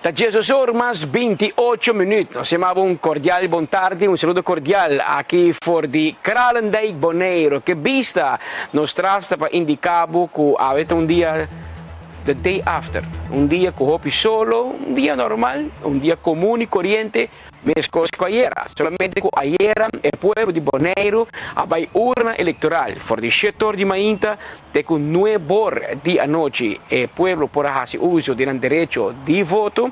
Ta 10 or mas 28 minuut. Nos yama un cordial bon tardi, un saludo cordial aki for di Kralendijk, Bonaire. Cu bista nos tras ta pa indica cu awe ta un dia, the day after. Un dia cu hopi solo, un dia normal, un dia comun y coriente, mescos cu ayera. Solamente cu ayera e pueblo di Bonaire a bay urna electoral. For di 7 or di mainta te cu 9 or di anochi e pueblo por a haci uso di nan derecho di voto.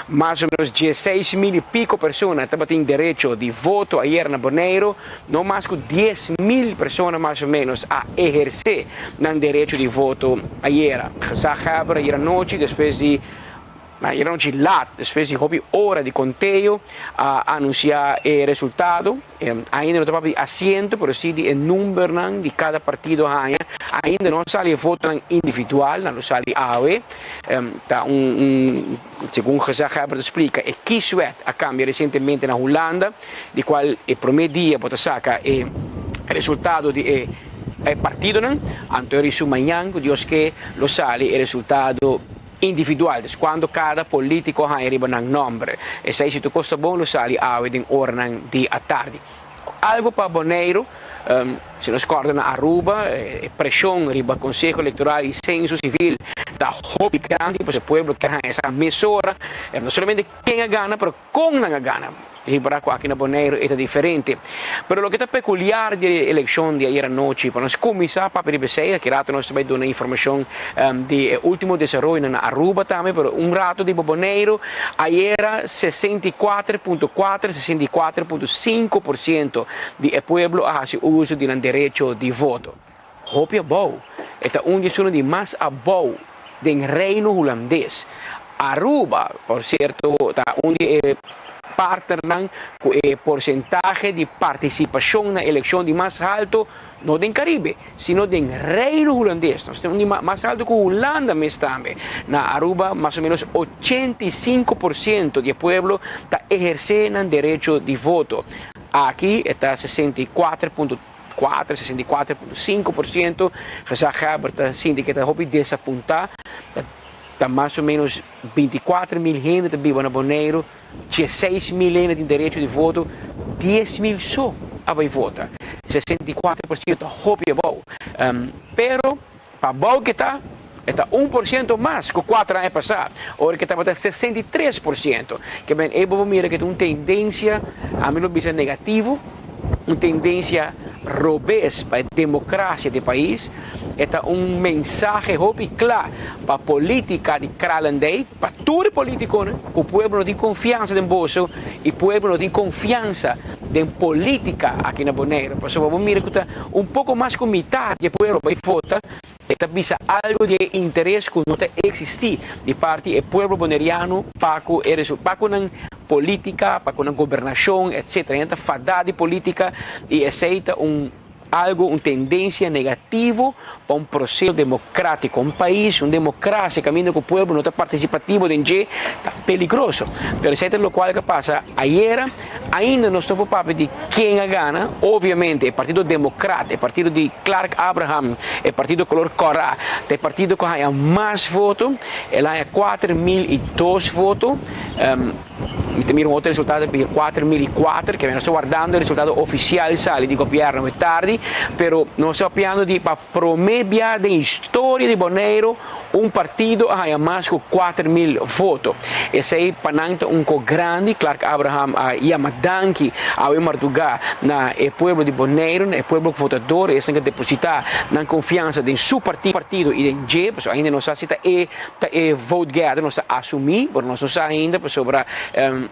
Mas o menos 16 mil y pico persona tabatin derecho di voto ayera na Bonaire. No mas cu 10 mil persona mas o menos a eherce nan derecho di voto ayera. Gezaghebber ayera nochi, despues di ayera nochi laat, despues di hopi ora di conteo, a anuncia e resultado. Ainda no ta di asiento, pero si di number di cada partido haña. Ainda no a sali voto individual, no a sali awe. Ta un, segun gezaghebber ta splica, e kieswet a cambia recientemente na Hulanda, di cual e prome dia bo ta saca e resultado di e partido, anto riba mañan, Dios kier, lo sali e resultado individual, dus cuanto cada politico haña riba nan nomber. Esey, si tur cos ta bon, lo sali awe den oranan di atardi. Algo pa Bonaire, si nos corda na Aruba, presion riba Conseho Electoral y Censo Civil ta hopi grandi, pues e pueblo kier sa mesora, no solamente ken a gana, pero con nan a gana. Ripara cu aki na Bonaire ta diferente. Pero loke ta peculiar di e eleccion di ayera nochi, pa nos cuminsa papia di esey, cu rato nos tambe ta duna informacion di ultimo desaroyo na Aruba tambe, pero un rato di Bonaire, ayera 64.4, 64.5% di e pueblo a haci uso di nan derecho di voto. Hopi abou. E ta un di mas abou den Reino Hulandes. Aruba, por cierto, ta un di e partnernan cu e porcentahe di participacion na eleccion di mas halto, no den Caribe, sino den Reino Hulandes. Nos tin mas halto cu Hulanda mes tambe. Na Aruba, mas o menos 85% di e pueblo ta eherce nan derecho di voto. Aki ta 64.4, 64.5%. Gezaghebber ta sinti cu ta hopi desapunta. Ta mas o menos 24 mil hende ta biba na Bonaire, 16 mil hende tin derecho di voto, 10 mil so a bay vota. 64% hopi abou. Pero, pa abou cu ta, ta 1% mas cu 4 aña pasa. Ora cu tabata 63%. Kiermen, e bo mira cu tin un tendencia, ami lo bisa negativo, un tendencia robes pa e democracia di e pais. Ta un mensahe hopi cla pa politica di Kralendijk, pa tur politico, e pueblo no tin confiansa den boso y pueblo no tin confiansa den politica aki na Bonaire. Pasobra bo mira cu ta un poco mas cu mitar di pueblo a bay vota, ta bisa algo di interes cu no ta existi di parti e pueblo boneriano pa cu pa cu politica, pa cu gobernacion, etc. Ta fada di politica y esey ta un algo, un tendencia negativo pa un proceso democratico. Un pais, un democracia, caminda cu e pueblo no ta participativo den dje, ta peligroso. Pero esey ta loke a pasa ayera. Ainda no ta papia di ken a gana. Obviamente, e Partido Democrata, e partido di Clark Abraham, e partido color cora, e partido cu a mas voto, el a 4.002 voto. Mi un otro resultado di 4.004, cu nos ta wardando e resultado oficial sali di gobierno tardi, pero nos ta papiando di pa prome biaha den historia di Bonaire un partido a haya mas cu 4.000 voto. Esey pa nan ta un cos grandi. Clark Abraham a yama danki awe marduga na e pueblo di Bonaire, e pueblo votador, esnan cu a deposita nan confiansa den su partido y den dje. Ainda no sa si ta e vote getter, nos ta asumi, pero nos no sa ainda, pasobra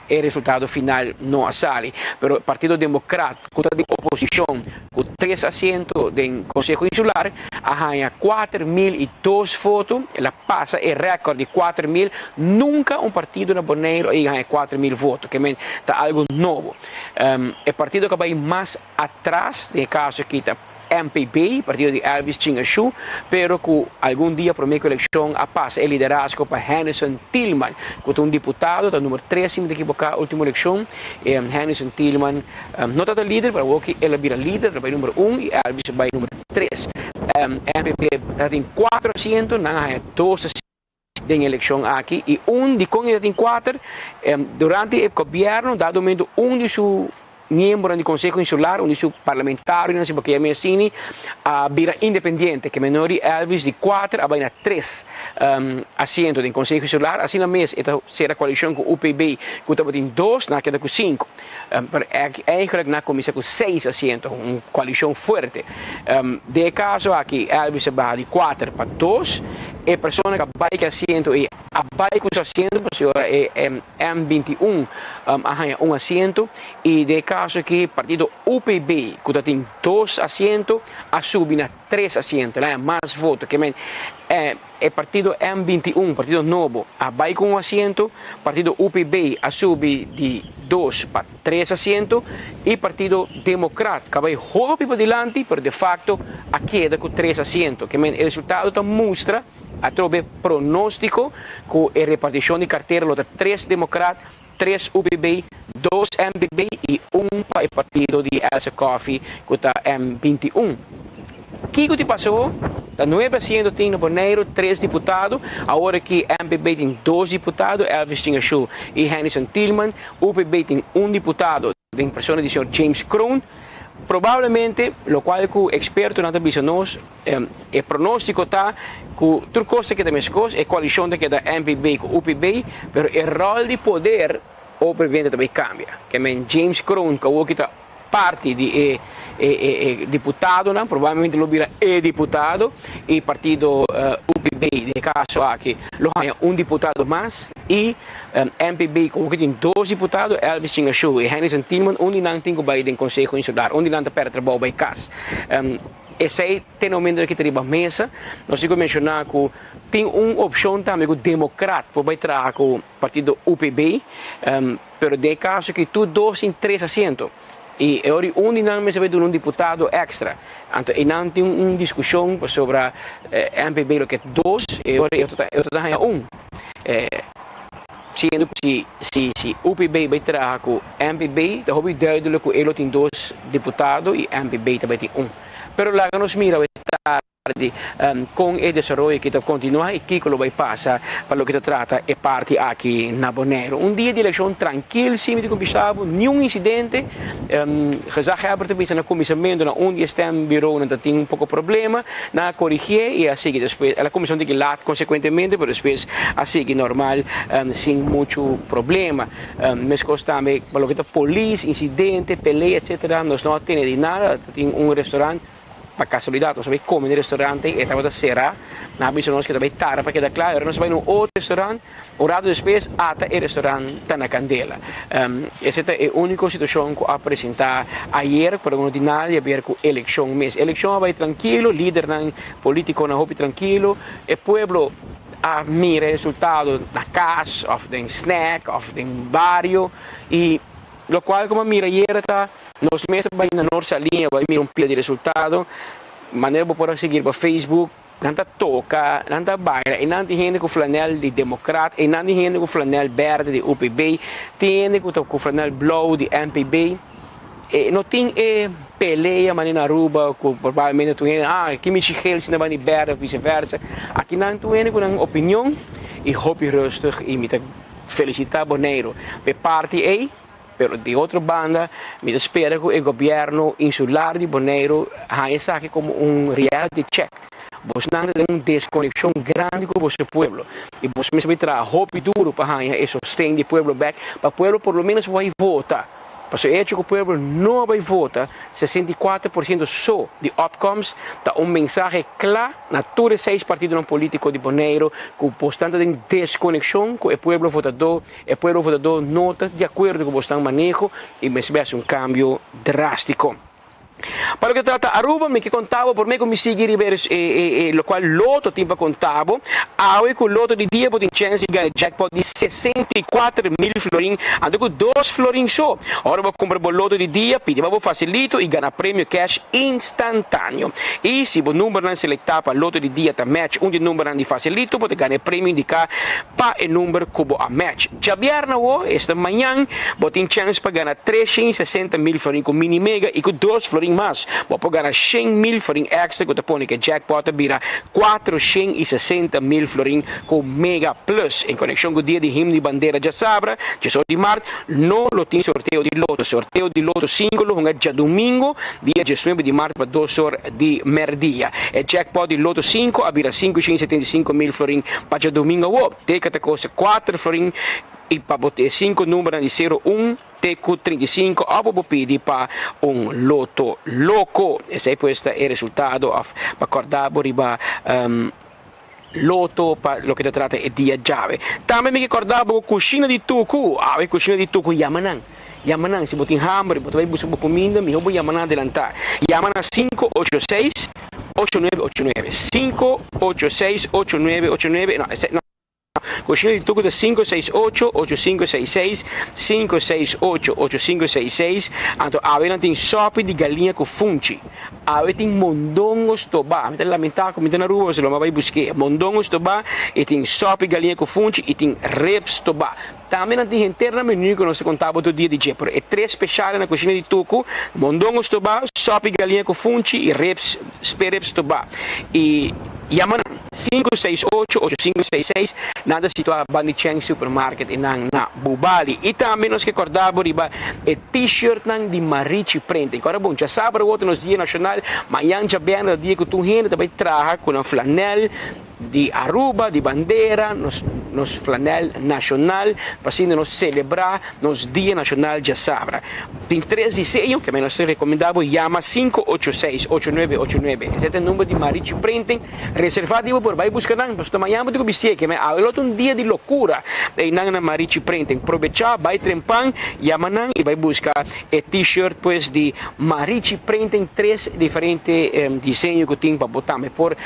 e resultado final no a sali. Pero Partido Democrat, cu ta di oposicion, cu tres asiento den Conseho Insular, a haya 4.002 voto, el a pasa e record di 4.000. Nunca un partido na Bonaire a haya 4.000 voto, kiermen ta algo nobo. E partido cu a bay mas atras, den caso aki ta MPB, partido di Elvis Tjin Asjoe, pero cu algun dia prome cu eleccion a pasa e liderazgo pa Hennyson Thielman, cu ta un diputado, ta number 3, si mi ta ekivoca, ultimo eleccion. Hennyson Thielman no ta lider, pero el a bira lider, el a bay number 1 y Elvis a bay number 3. MPB tin 4 asiento, nan a 2. Den elekshon aki i un dikon e ta tin kuater durante e gobièrnu dado momento un di su miembronan di Konseho Insular, un di su parlamentarionan si bo ke yam'é asini, a bira independiente, ke menor di Elvis di kuater a bai na tres asiento den Konseho Insular. Asina mes e ta sera koalishon ku UPB ku tabatin dos, nan a keda ku sinku. Pero eigenlijk nan a kuminsá ku seis asiento, un koalishon fuerte. Den e kaso aki Elvis a baha di kuater pa dos. E persona ku a bai ku e asiento ei a bai ku su asiento pasobra e M 21 a haña un asiento i den e kaso aki partido UPB ku ta tin dos asiento a subi na tres asiento, el a haña mas voto. Ke men e partido M 21, partido nobo, a bai ku un asiento, partido UPB a subi di dos pa tres asiento i partido Demokrat ku a bai hopi padilanti pero de fakto a keda ku tres asiento. Ke men e resultado ta mustra atrobe pronóstiko ku e repartishon di kartera lo ta tres Demokrat, tres UPB, dos MPB i un pa e partido di Elsa Coffie ku ta M 21. Kiko tin pasa ho? Ta nuebe asiento tin na Boneiru, tres diputado. Awor aki MPB tin dos diputado, Elvis Tjingashu i Hennyson Thielman. UPB tin un diputado den persona di señor James Kroon. Probablemente, lokual ku ekspertonan ta bisa nos, e pronóstiko ta ku tur kos ta keda meskos, e koalishon ta keda MPB ku UPB, pero e ròl di poder obviamente ta bai kambia. Ke men James Kroon ku awor ki ta parti di e e diputadonan, probablemente lo bira e diputado i partido UPB den e kaso aki lo haña un diputado mas i MPB komo ki tin dos diputado, Elvis Chingashu i Hennyson Thielman, un di nan tin ku bai den Konseho Insular, un di nan ta pèrdè trabou bai kas. Esei te na momento aki ta riba mesa. Nos tin ku menshoná ku tin un opshon tambe ku Demokrat por bai traha ku partido UPB, pero den e kaso aki tur dos tin tres asiento i e ora di un di nan mester bai duna un diputado èkstra. Anto einan tin un diskushon pasobra MPB lo ke dos e ora e otro ta haña un. Siendo ku si si si UPB bai traha ku MPB ta hopi duidelijk ku e lo tin dos diputado i MPB ta bai tin un. Pero laga nos mira awe tardi kon e desaroyo aki ta kontinuá i kiko lo bai pasa pa loke ta trata e parti aki na Boneiru. Un dia di elekshon trankil si mi tin ku bisa bo, niun insidente. Gezaghebber ta bisa na kuminsamentu na un di e stembureaunan ta tin un poko problema. Nan a korigié i a sigui despues. El a kuminsá un tiki lat konsekuentemente, pero despues a sigui normal sin muchu problema. Meskos tambe pa loke ta polis, insidente, pelea etcetera nos no a tene di nada. Ta tin un restaurant pa kasualidat nos a bai kome na e restaurant ei, e tabata será. Nan a bisa nos ke ta bai tarda pa keda kla, ora nos a bai na un otro restaurant. Un rato despues ata e restaurant ta na candela. Ese ta e unico situacion cu a presenta ayer, pero no tin nada di haber cu eleccion mes. Eleccion a bay trankilo, lidernan politiconan hopi trankilo, e pueblo a mira e resultado na cas of den snack of den bario y locual cu a mira ayer ta nos mes a bay na Noord Saliña bay mira un pila di resultado, manera bo por a sigui riba Facebook. Nan ta toka, nan ta baila, einan tin hende ku flanèl di Demokrat, einan tin hende ku flanèl bèrdè di UPB, tin hende ku ta ku flanèl blou di MPB. E no tin e pelea manera na Aruba ku probablemente tur hende, ah, ki michi geel si nan bai di bèrdè of viseversa. Aki nan tur hende ku nan opinion i hopi rustig i mi ta felisitá Boneiru pa e parti ei. Pero di otro banda mi ta spera ku e gobièrnu insular di Boneiru haña esaki komo un reality check. Bosnan ta den un deskonekshon grandi ku boso pueblo i boso mester bai traha hopi duru pa haña e sosten di pueblo bèk pa pueblo por lo ménos por bai vota. Pasobra e hecho ku pueblo no a bai vota, 64% so di opkomst, ta un mensahe kla na tur e seis partidonan polítiko di Boneiru ku bosnan ta den deskonekshon ku e pueblo votadó. E pueblo votadó no ta di akuerdo ku bosnan maneho i mester bai hasi un kambio drástiko. Pa loke ta trata Aruba, mi ke konta bo promé ku mi sigui riba e lokual Lotto tin pa konta bo. Awe ku Lotto di dia bo tin chèns di gana jackpot di 64,000 florin, anto ku dos florin so. Ora bo kumpra bo Lotto di dia, pidi pa bo fasilito i gana premio kèsh instantáneo. I si bo numbernan selektá pa Lotto di dia ta match un di numbernan di fasilito, bo ta gana e premio indiká Pa e number ku bo a match. Djabièrnè awo, esta mañan, bo tin chèns pa gana 360,000 florin ku Mini Mega i ku dos florin. florin mas. Bo por gana 100.000 florin extra ku ta pone ku e jackpot ta bira 460.000 florin ku Mega Plus. En konekshon ku Dia di Himno di Bandera djasabra, 18 di mart, no lo tin sorteo di loto. Sorteo di loto sinku lo hunga djadumingu, dia 19 di mart pa dos or di merdia. E jackpot di loto sinku a bira 575.000 florin pa djadumingu awo. Teka ta kosta kuater florin i pa bo e sinku numbernan di sero un te ku 35 òf bo por pidi pa un loto loko. Esei pues ta e resultado òf pa kòrda bo riba loto pa loke ta trata e dia djawe. Tambe mi ke kòrda bo ku kushina di Tuku, awe kushina di Tuku yama nan, yama nan si bo tin hamber, bo ta bai buska bo kuminda mihó bo yama nan adelantá. Yama na 586 8989, 586 8989, no, esei no. Kushina di Tuku ta 568 8566, 568 8566. Anto awe nan tin sòpi di galiña ku funchi. Awe tin mondongo stobá. Mi ta lamentá ku mi ta na Aruba pasobra lo mi a bai busk'é. Mondongo stobá i tin sòpi galiña ku funchi i tin ribs stobá. Tambe nan tin henter na menú ku nos ta kontá bo tur dia di dje. Pero e tres speshal na kushina di Tuku, mondongo stobá, sòpi galiña ku funchi i ribs, sperribs stobá. I yama nan, 568 8566, nan ta situá banda di Cheng Supermarket i nan na Bubali. I tambe nos ke kòrda bo riba e T-shirtnan di Marichi Printing. Kòrda bon, djasabra wòrdu nos dia nashonal, mañan djabièrnè ta dia ku tur hende ta bai traha ku nan flanèl di Aruba, di bandera, nos nos flanèl nashonal, pa asina nos selebrá nos dia nashonal djasabra. Tin tres diseño ke nos ta rekomendá bo yama 586 8989. Esei ta e number di Marichi Printing. Reservá di bo por bai buska nan, pasobra mañan bo tin ku bistié ke awe lo ta un dia di lokura einan na Marichi Printing. Probechá, bai trempan, yama nan i bai buska e T-shirt pues di Marichi Printing. Tres diferente diseño ku tin pa bo tambe por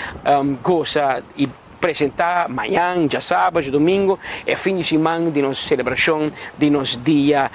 gosa i presentá mañan, djasabra, djadumingu, e fin di siman di nos selebrashon di nos dia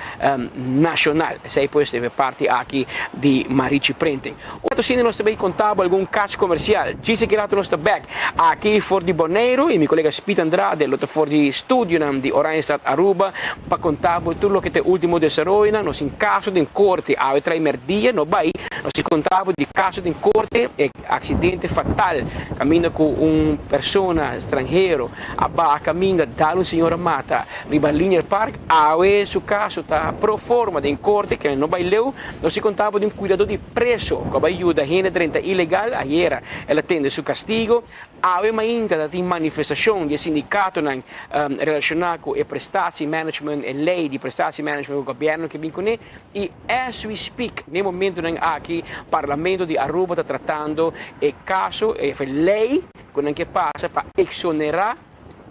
nashonal. Esei pues ta e parti aki di Marichi Printing. Un rato asina nos ta bay conta bo algun cas comercial. Djis aki rato nos ta bek aki for di Boneiru y mi colega Speed Andrade lo ta for di studionan di Oranjestad Aruba pa conta bo tur loke ta e ultimo desaroyonan. Nos tin caso den corte awe trae merdia no bay. Nos tin conta bo di caso den corte e accidente fatal caminda cu un persona stranhero a baha caminda dal un señora mata riba Linear Park. Awe su caso ta pro forma den corte kende no bay leu. Nos tin conta bo di un cuidador di preso cu a bay yuda hende drenta ilegal. Ayera el a tende su castigo. Awe mainta ta tin manifestacion di e sindicatonan relaciona cu e prestatie management, e ley di prestatie management cu gobierno ke bin cune. Y as we speak, n'e momentonan aki, Parlamento di Aruba ta tratando e caso, e ley cu nan ke pasa pa exonera,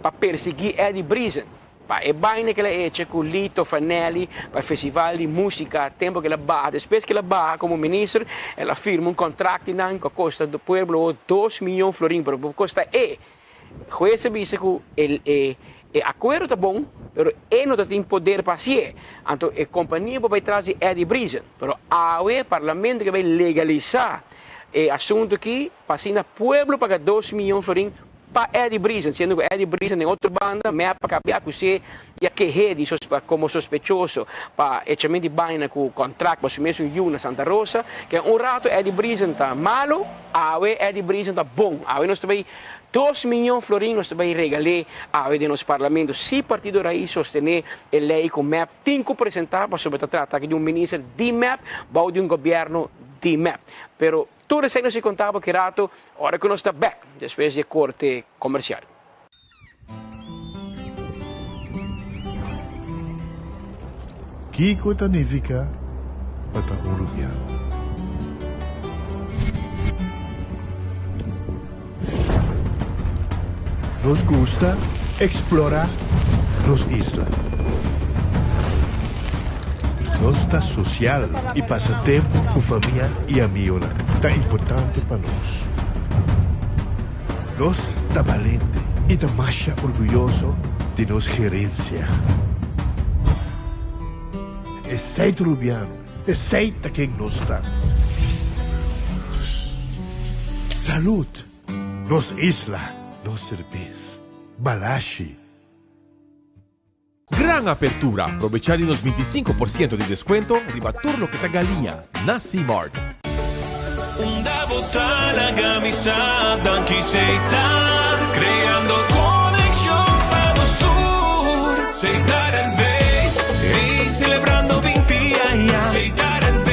pa persigui Eddie Briesen. Pa e baina ku el a echa ku Lito Fanelli pa e festival di músika tempu ku el a baha. Despues ku el a baha komo minister el a firma un kontrakt di nan ku a kosta pueblo dos miyon florin pero por kosta e. Hues a bisa ku el e e akuerdo ta bon pero e no ta tin poder pa hasié. Anto e kompania por bai tras di Eddie Briesen. Pero awe parlamento ke bai legalisá e asuntu aki pa asina pueblo paga dos miyon florin Pa Eddie Briesen, siendo ku Eddie Briesen den otro banda mep a kabia akus'é i a keh'é di komo sospechoso pa echament di baina ku kontrakt pa su mesun yu na Santa Rosa, ke un rato Eddie Briesen ta malu, awe Eddie Briesen ta bon. Awe nos ta bai dos miyon florin nos ta bai regal'é awe den nos parlamento si Partido Raiz sostené e lei ku mep tin ku presentá pasobra ta trata aki di un minister di mep bou di un gobièrnu di mep. Pero Tur esei nos a konta bo ki rato ora ku nos ta bèk despues di e korte komersial. Kiko ta nifiká pa ta un rubiano? Nos gusta eksplorá nos isla. Nos ta sosial i pasa tempu ku famia i amionan ta importante pa nos. Nos ta balente i ta masha orguyoso di nos gerensia. Esei ta Rubiano, esei ta ken nos ta. Salud! Nos isla, nos serbes. Balashi. Gran apertura! Probecha di nos 25 por ciento di descuento riba tur loke ta galiña na Seamart. Unda bo ta laga mi sa Danki Setar Creando conexion pa nos tur Setar NV Ey celebrando 20 aña Setar NV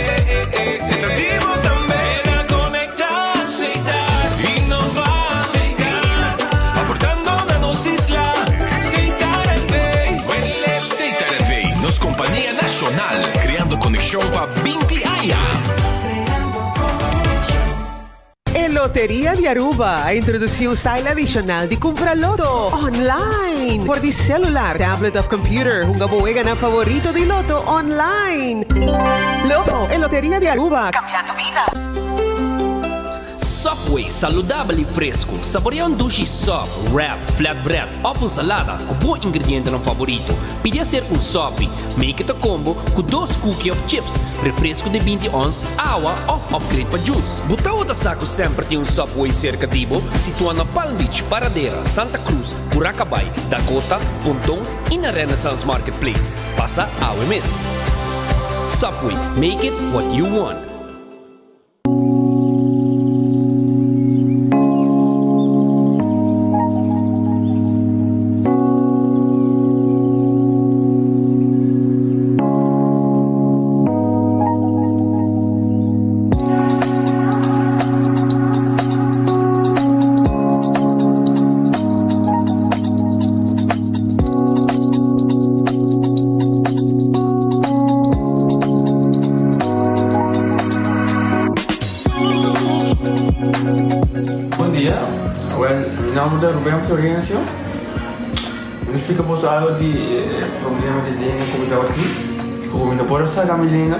Ta di bo tambe Na conecta Setar Innova Setar Aportando na nos isla Setar NV Setar NV Nos compania nacional Creando conexion pa 20 aña. E Loteria di Aruba a introduci un style adicional di cumpra loto online for di celular, tablet of computer. Hunga bo weganan favorito di loto online. Loto, e Loteria di Aruba, cambiando bida. Subway, saludabel y fresco. Saborea un dushi sub, wrap, flatbread of un salada cu bo ingredientenan favorito. Pidi hacer un sopi. Make it a combo cu dos cookie of chips, refresco di 20 ons, awa of upgrade pa juice. Bo tawata sa cu semper tin un Subway cerca di bo? Situa na Palm Beach, Paradera, Santa Cruz, Curacabai, Dakota, Ponton y na Renaissance Marketplace. Pasa awe mes. Subway, make it what you want. Bon dia, wel mi nomber ta Ruben Florencio. Mi ta splika boso algo di e problema di lenga ku mi tabatin. Ku mi no por a saka mi lenga,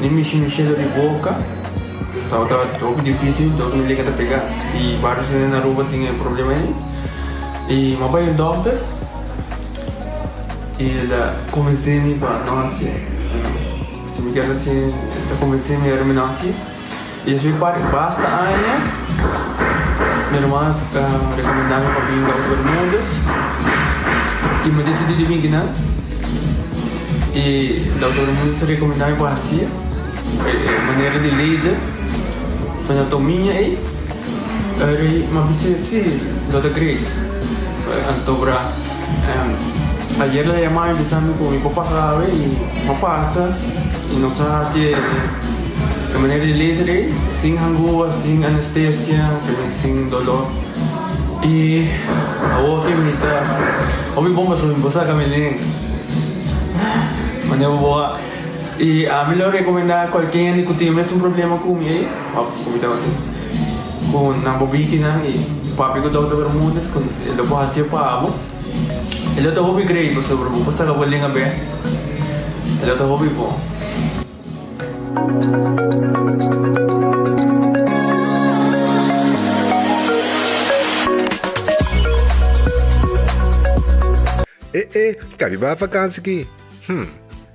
ni mishi mi shelo di boka. Tabata hopi dificil, dor mi lenga ta pega. I varios hende na Aruba tin e problema ei. I mi a bai un dokter i el a konvensé mi pa no hasié. Si mi kier hasié, el a konvensé mi ora mi no hasié. I despues di basta aña, mi ruman a rekomendá mi pa bin Dokter Bermudez i mi a disidí di bin kinan. I Dokter Bermudez a rekomendá mi pa hasié e manera di laser fenotomia ei. Mi a bisa si, lo ta great. Antobra ayer el a yama mi bisa mi ku mi por pasa awe i mi a pasa i nos a hasi e manera di laser ei sin hangua, sin anestesia, sin dolor. I awor ke mi ta hopi bon pasobra mi por saka mi lenga manera bo a. I ami lo rekomendá kualke hende ku tin mes un problema ku mi ei òf ku mi tabatin ku nan por biki nan i papia ku Dòkter Bermudez ku e lo por hasié pa bo. E lo ta hopi great pasobra bo por saka bo lenga bèk. E lo ta hopi bon. E e, kabi bai vakansi ki? Hm,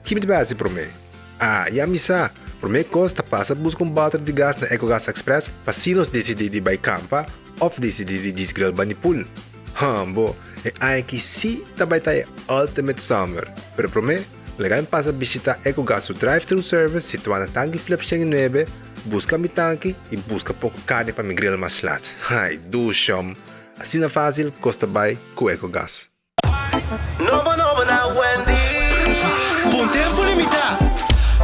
ki mi ta bai hasi promé? Ah, ya mi sa! Promé kos ta pasa buska un bòter di gas na Ecogas Express pa si nos disidí di bai kampa òf disidí di djis grill bani pool. Hambo, e aña aki sí ta bai ta e ultimate summer! Pero promé, laga mi pasa bishitá Ecogas su drive-thru service situá na Tanki Flip 109, buska mi tanki i buska poko karni pa mi grill mas lat. Ai, dushom! Asina fásil kos ta bai ku Ecogas. Nobo nobo na Wendy's. Pa un tempu limitá,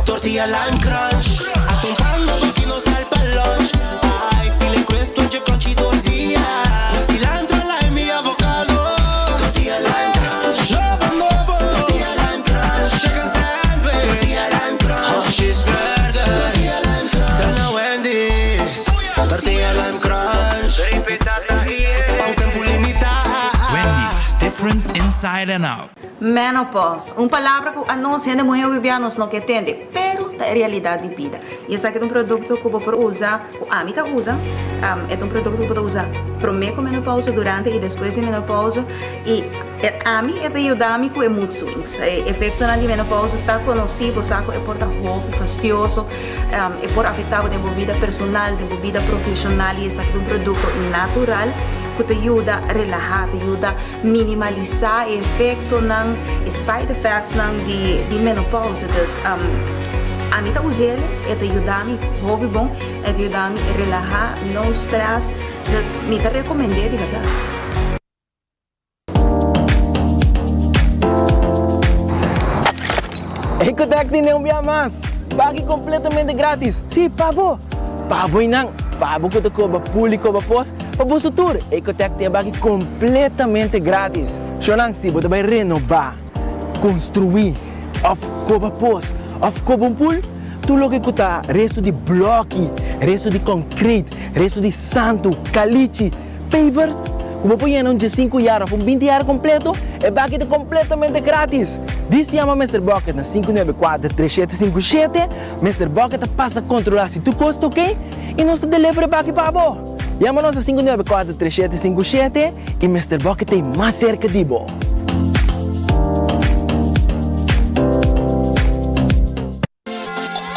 tortilla lime crunch. Atun pan nobo ki no sal pa lunch. Ai, filet crisp dje crunchy tortilla. Ku cilantro, lime i avocado. Tortilla lime crunch. Nobo nobo. Tortilla lime crunch. Chicken sandwich. Tortilla lime crunch. Of cheeseburger. Tortilla lime crunch. Ta na Wendy's. Tortilla lime crunch. Pa un tempu limitá. Wendy's, different inside and out. Menopause, un palabra ku anos hende muhé hopi nos no ke tende, pero ta e realidat di bida. I esaki ta un produkto ku bo por usa, ku ami ta usa, e ta un produkto ku bo ta usa promé ku menopause, durante i despues di menopause, i ami e ta yuda mi ku e mood swings. E efektonan di menopause ta konosí, bo sa ku e por ta hopi fastioso, E por afecta bo den bo bida personal, den bo bida profesional y esaki ta un producto natural cu ta yuda relaha, ta yuda minimalisa e efectonan, e side effectsnan di menopausa. Dus. Ami ta us'el, e ta yuda mi hopi bon, e ta yuda mi relaha, no stress, dus mi ta recomend'é di berdad. Ecotec tene un bia mas! Baki completamente gratis! Si, pa bo! Pa bo y nan! Pa bo cu ta coba pul y coba pos, pa boso tur! Ecotec tin e baki completamente gratis! Shownan, si bo ta bay renoba, construi, of coba pos, of coba un pul, tur loke cu ta resto di bloki, resto di concrete, resto di santo, calichi, Pavers ku bo por yena un diesinku yar òf un binti yar kompleto, e baki ta kompletamente gratis! Dis yama Mister Bucket na 594 3757, Mister Bucket ta pasa kontrolá si tur kos ta oke i nos ta deliver e baki pa bo! Yama nos na 594 3757 i Mister Bucket ta ei mas serka di bo!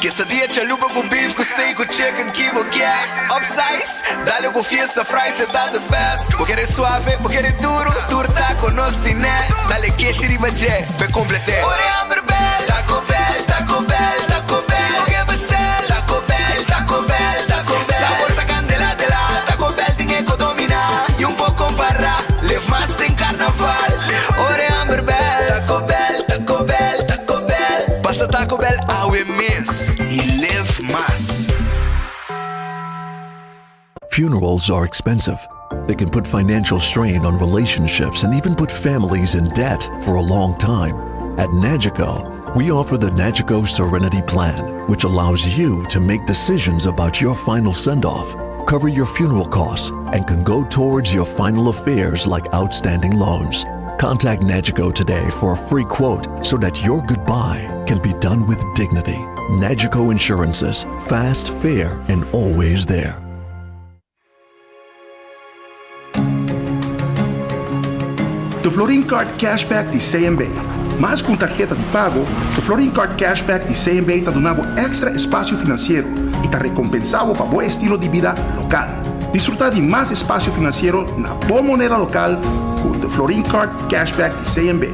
Quesadilla chalupa cu beef cu steak cu chicken ki bo kier Upsize, dale cu fiesta fries e ta the best Bo kere suave, bo kere duro, tur taco nos tine Dale keshi riba dje, p'e complete Ora e hamber bel, Taco Bell, Taco Bell, Taco Bell Bo ke bestel, Taco Bell, Taco Bell, Taco Bell Sabor ta candela de la, Taco Bell tin e co domina Y un por compara, live mas den carnaval Ora e hamber bel, Taco Bell, Taco Bell, Taco Bell Pasa Taco Bell awe mes y live mas. Funerals are expensive. They can put financial strain on relationships and even put families in debt for a long time. At Nagico, we offer the Nagico Serenity Plan, which allows you to make decisions about your final send off, cover your funeral costs, and can go towards your final affairs like outstanding loans. Contact Nagico today for a free quote so that your goodbye can be done with dignity. Nagico Insurances, fast, fair, and always there. The Florin Card Cashback di CMB. Mas ku un tarheta di pago, The Florin Card Cashback di CMB ta duna bo èkstra espasio finansiero i ta rekompensá bo pa bo estilo di bida lokal. Disfrutá di mas espasio finansiero na bo moneda lokal ku The Florin Card Cashback di CMB.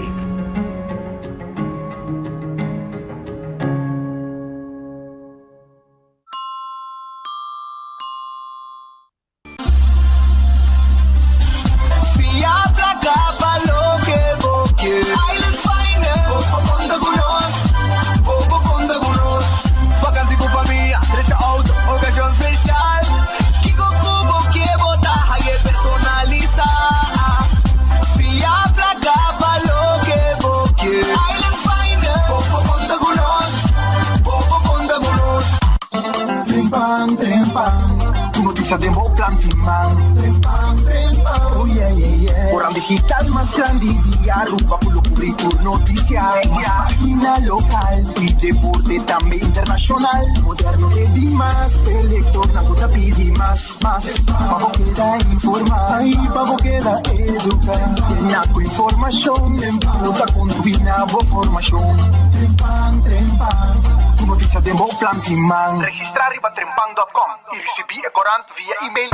Fia placa pa loke bo ke. Island Finance. Bo por conta cu nos. Bo por conta cu nos. Vakantie cu famia, drecha auto, ocasion special. Kico cu bo ke bo ta haye personalisa. Fia placa pa loke bo ke. Island Finance. Bo por conta cu nos. Bo por conta cu nos. Trempan, trempan, tu noticia den bo plan tin man. Trempan, trempan, oh yeah, yeah, yeah. Oran digital mas grandi di Aruba cu lo cubri tur noticia. Mas pagina local y deporte tambe internacional. Moderno te di mas, p'e lectornan cu ta pidi mas, mas. Pa bo keda informa y pa bo keda educa. Llena cu informacion cu ta contribui na bo formacion. Trempan, trempan, tu noticia den bo plan tin man. Registra riba trempan dot com y ricibi e corant via email.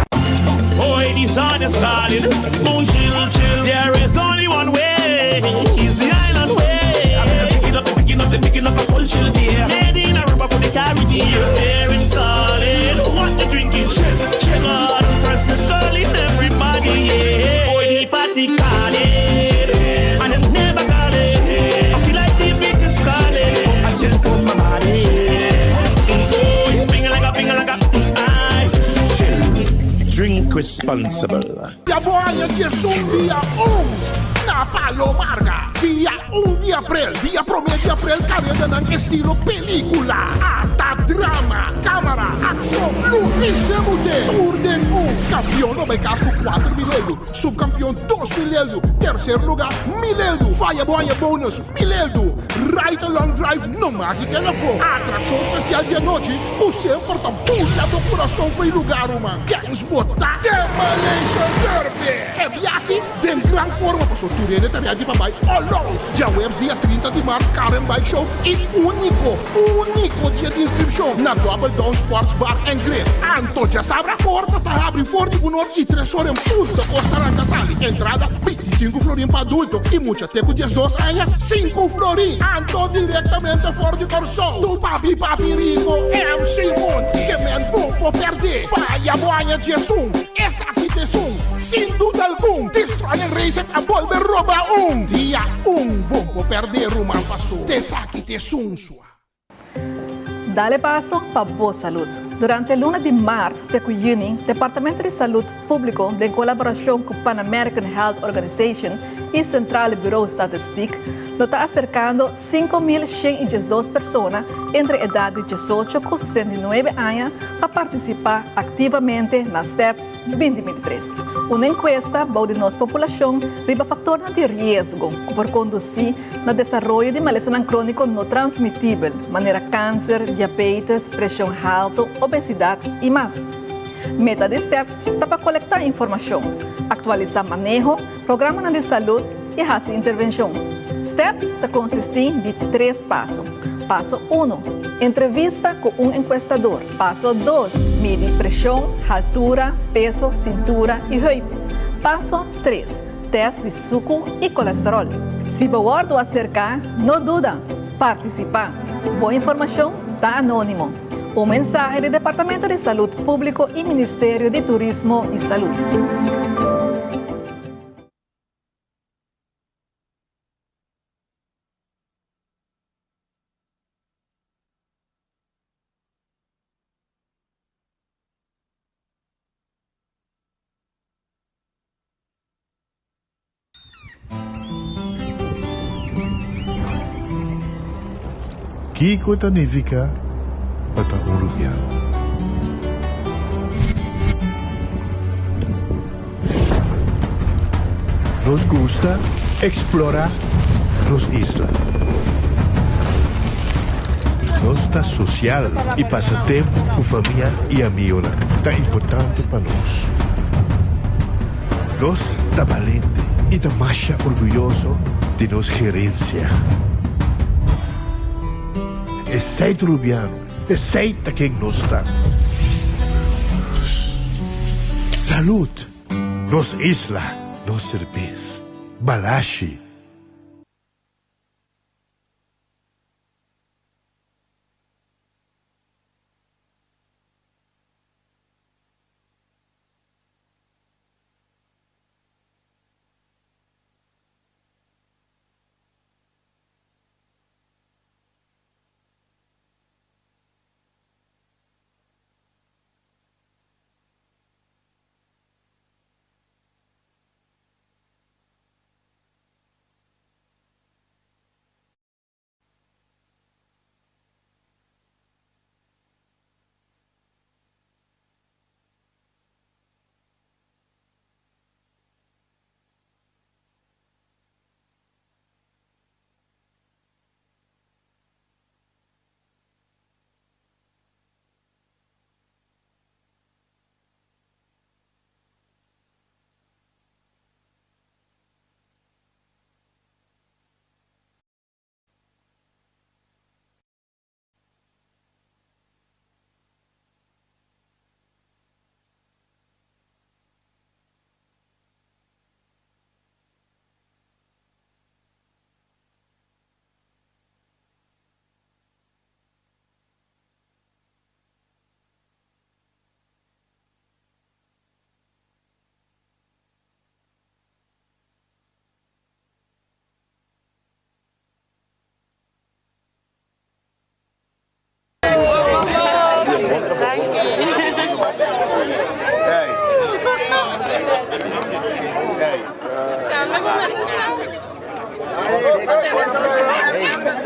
Hoy di sun is calling, moon chill chill. There is only one way, is the island way. I said picking up, picking up, picking up a cold chill beer. Made in Aruba for the Caribbean. There in calling, what you drinking? Chill, chill on. First is calling everybody, yeah. Boy, the party calling, and it never calling. I feel like the beat is calling. I chill for my body. Oh, ping like a ping like a I chill. Drink responsible. Ya bo aña 11 dia un na Palo Marga. Dia un di aprel, dia prome di aprel karendanan estilo pelikula, ata drama, kamara, akshon, lus i semute. Tur den un. Kampion lo bai kas ku 4000 eldu, subkampion 2000 eldu, terser luga 1000 eldu. Faya bo aña bonus 1000 eldu. Ride Along Drive no maki keda afó. Atrakshon spesial di anochi ku semper ta bula bo kurason fo'i lugar, ruman. Kens bo ta? Demolition Derby! atrobe! E biaha den gran forma paso tur hende ta ready pa bai all out. Djaweps dia 30 di mart Car and Bike Show y unico, unico dia di inscripcion na Double Down Sports Bar and Grill. Anto djasabra porta ta habri for di un or y tres or en punto cos ta ranca sali. Entrada 25 florin pa adulto y mucha te cu 12 aña 5 florin. Anto directamente for di Corsou tu papi papi rico MC Monty ke men bo por perde. Faya bo aña 11 esaki ta esun sin duda algun Destroyer Racing a bolbe roba un dia un bo por perde ruman paso esaki ta esun sua. Dale paso pa bo salud. Durante luna di maart te cu juni, Departamento di Salud Publico den colaboracion cu Pan American Health Organization y Centrale Bureau Statistiek lo ta acercando 5.112 persona entre edad di 18 cu 69 aña pa participa activamente na STEPS 2023. Un encuesta bou di nos populacion riba factornan di riesgo cu por conduci na desaroyo di malesanan crónico no transmitibel, manera cáncer, diabetes, presion halto, obesidad y mas. Meta di STEPS ta pa colecta informacion, actualisa maneho, programanan di salud y haci intervencion. STEPS ta consisti di tres paso. Paso uno, entrevista cu un encuestador. Paso dos, midi presion, haltura, peso, cintura y heup. Paso tres, Test di suku i kolesterol. Si bo wòrdu aserká, no duda, partisipá. Bo informashon ta anónimo. Un mensahe di Departamento di Salud Públiko i Ministerio di Turismo i Salud. Kiko ta nifiká pa ta un rubiano? Nos gusta eksplorá nos isla. Nos ta sosial i pasa tempu ku famia i amigonan ta importante pa nos. Nos ta balente i ta masha orguyoso di nos gerensia. Esei ta Rubiano, esei ta ken nos ta. Salud! Nos isla, nos serbes. Balashi.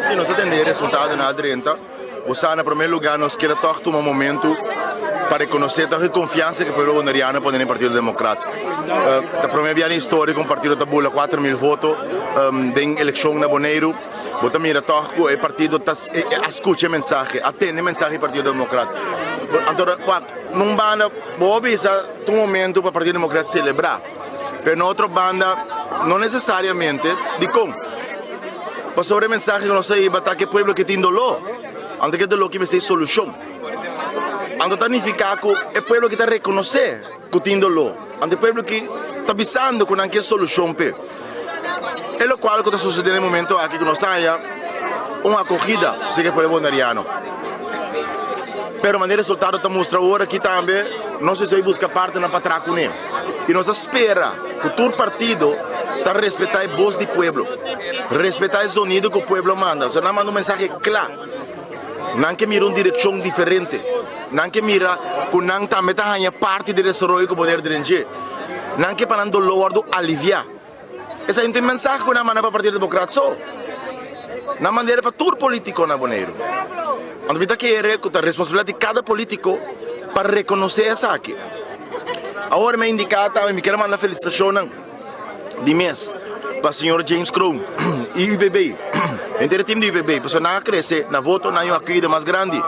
Si nos a tende e resultadonan a drenta, bo sa na prome lugar nos kier a tog tuma momento pa reconoce tog e confiansa cu e pueblo boneriano a pone den e Partido Democrat. Ta prome bia den historia cu un partido ta bula 4000 voto den eleccion na Boneiru. Bo ta mira tog cu e partido ta a scucha e mensahe, a tende e mensahe di Partido Democrat. Anto wak, nun banda bo a bisa ta un momento pa Partido Democrat celebra. Pero na otro banda, no nesesariamente. Dikon? Pasobra e mensahe ku nos a hiba ta ku e pueblo ke tin doló, anto ke doló ke mester solushon. Anto ta nifiká ku e pueblo ke ta rekonosé ku tin doló, anto e pueblo ke ta bisando ku nan ke solushon p'e. E lokual ku ta susedé na e momento aki ku nos haña un akogida serka e pueblo boneriano. Pero manera e resultado ta mustra awor aki tambe nos mester bai buska partenan pa traha kuné. I nos ta spera ku tur partido ta respetá e bos di pueblo, respetá e zonido ku pueblo manda. Osea nan manda un mensahe kla. Nan ke mira un direkshon diferente. Nan ke mira ku nan tambe ta haña parti di desaroyo ku Boneiru ta den dje. Nan ke pa nan doló wòrdu aliviá. Esei no ta e mensahe ku nan manda pa Partido Demokrat so. Nan mand'e pa tur polítiko na Boneiru. Anto mi ta kere ku ta responsabilidat di kada polítiko pa rekonosé esaki. Awor mi a indiká tambe mi kier manda felisitashonnan di mes pa señor James Kroon i UPB, henter e tim di UPB, pasobra nan a krese na voto, nan a yu akuida mas grandi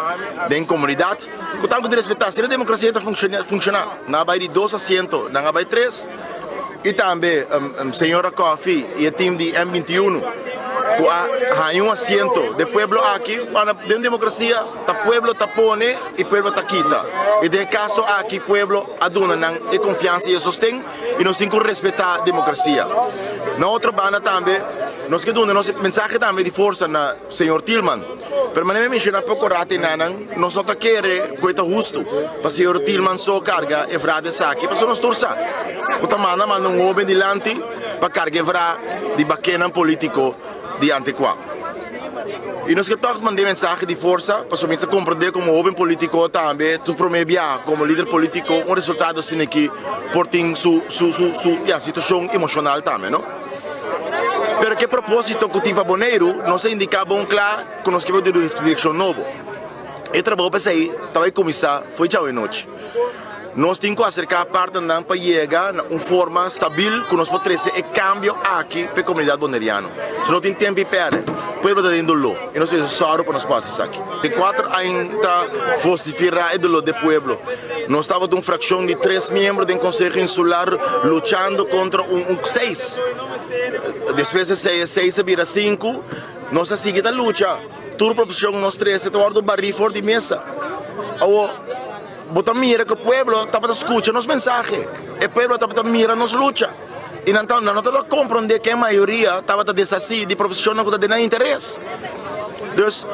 den komunidat ku tal ku ta respetá. Asina demokrasia ta funshoná. Nan a bai di dos asiento, nan a bai tres. I tambe señora Coffie i e team di M 21 ku a haña un asiento de pueblo aki, den demokrasia ta pueblo ta pone i pueblo ta kita. I den e kaso aki pueblo a duna nan e konfiansa i e sosten i nos tin ku respetá demokrasia. Na otro banda tambe nos ke duna nos mensahe tambe di forsa na señor Thielman. Pero manera mi a menshoná poko rato enanan, nos no ta kere ku e ta hustu pa señor Thielman so karga e vra di esaki, pasobra nos tur sa ku ta manda manda un hoben dilanti pa karga e vra di bakenan polítiko di antekua. I nos ke tòg manda e mensahe di forsa, pasobra mi sa komprendé komo hoben polítiko tambe su promé biaha komo lider polítiko un resultado asina aki por tin su su su ya situashon emoshonal tambe no. Pero ke propósito ku tin pa Boneiru nos a indiká bon kla ku nos ke bai den un direkshon nobo. E trabou pa esei ta bai kuminsá fo'i djawe nochi. Nos tin ku aserká partnernan pa yega na un forma stabil ku nos por trese e kambio aki pa e komunidat boneriano. Si no tin tempu i pèrdè, pueblo ta den doló i nos mester sòru pa nos por hasi esaki. E kuater aña ta vosiferá e doló di e pueblo. Nos tabata un frakshon di tres miembro den Konseho Insular luchando kontra un seis. Despues di esei e seis a bira sinku. Nos a sigui ta lucha. Tur proposishon nos trese ta wòrdu barí for di mesa. Awor, bo ta mira ku e pueblo tabata skucha nos mensahe. E pueblo tabata mira nos lucha. I nan ta nan no tabata komprondé ku e mayoria tabata deshasí di proposishonnan ku ta den nan interes. Dus,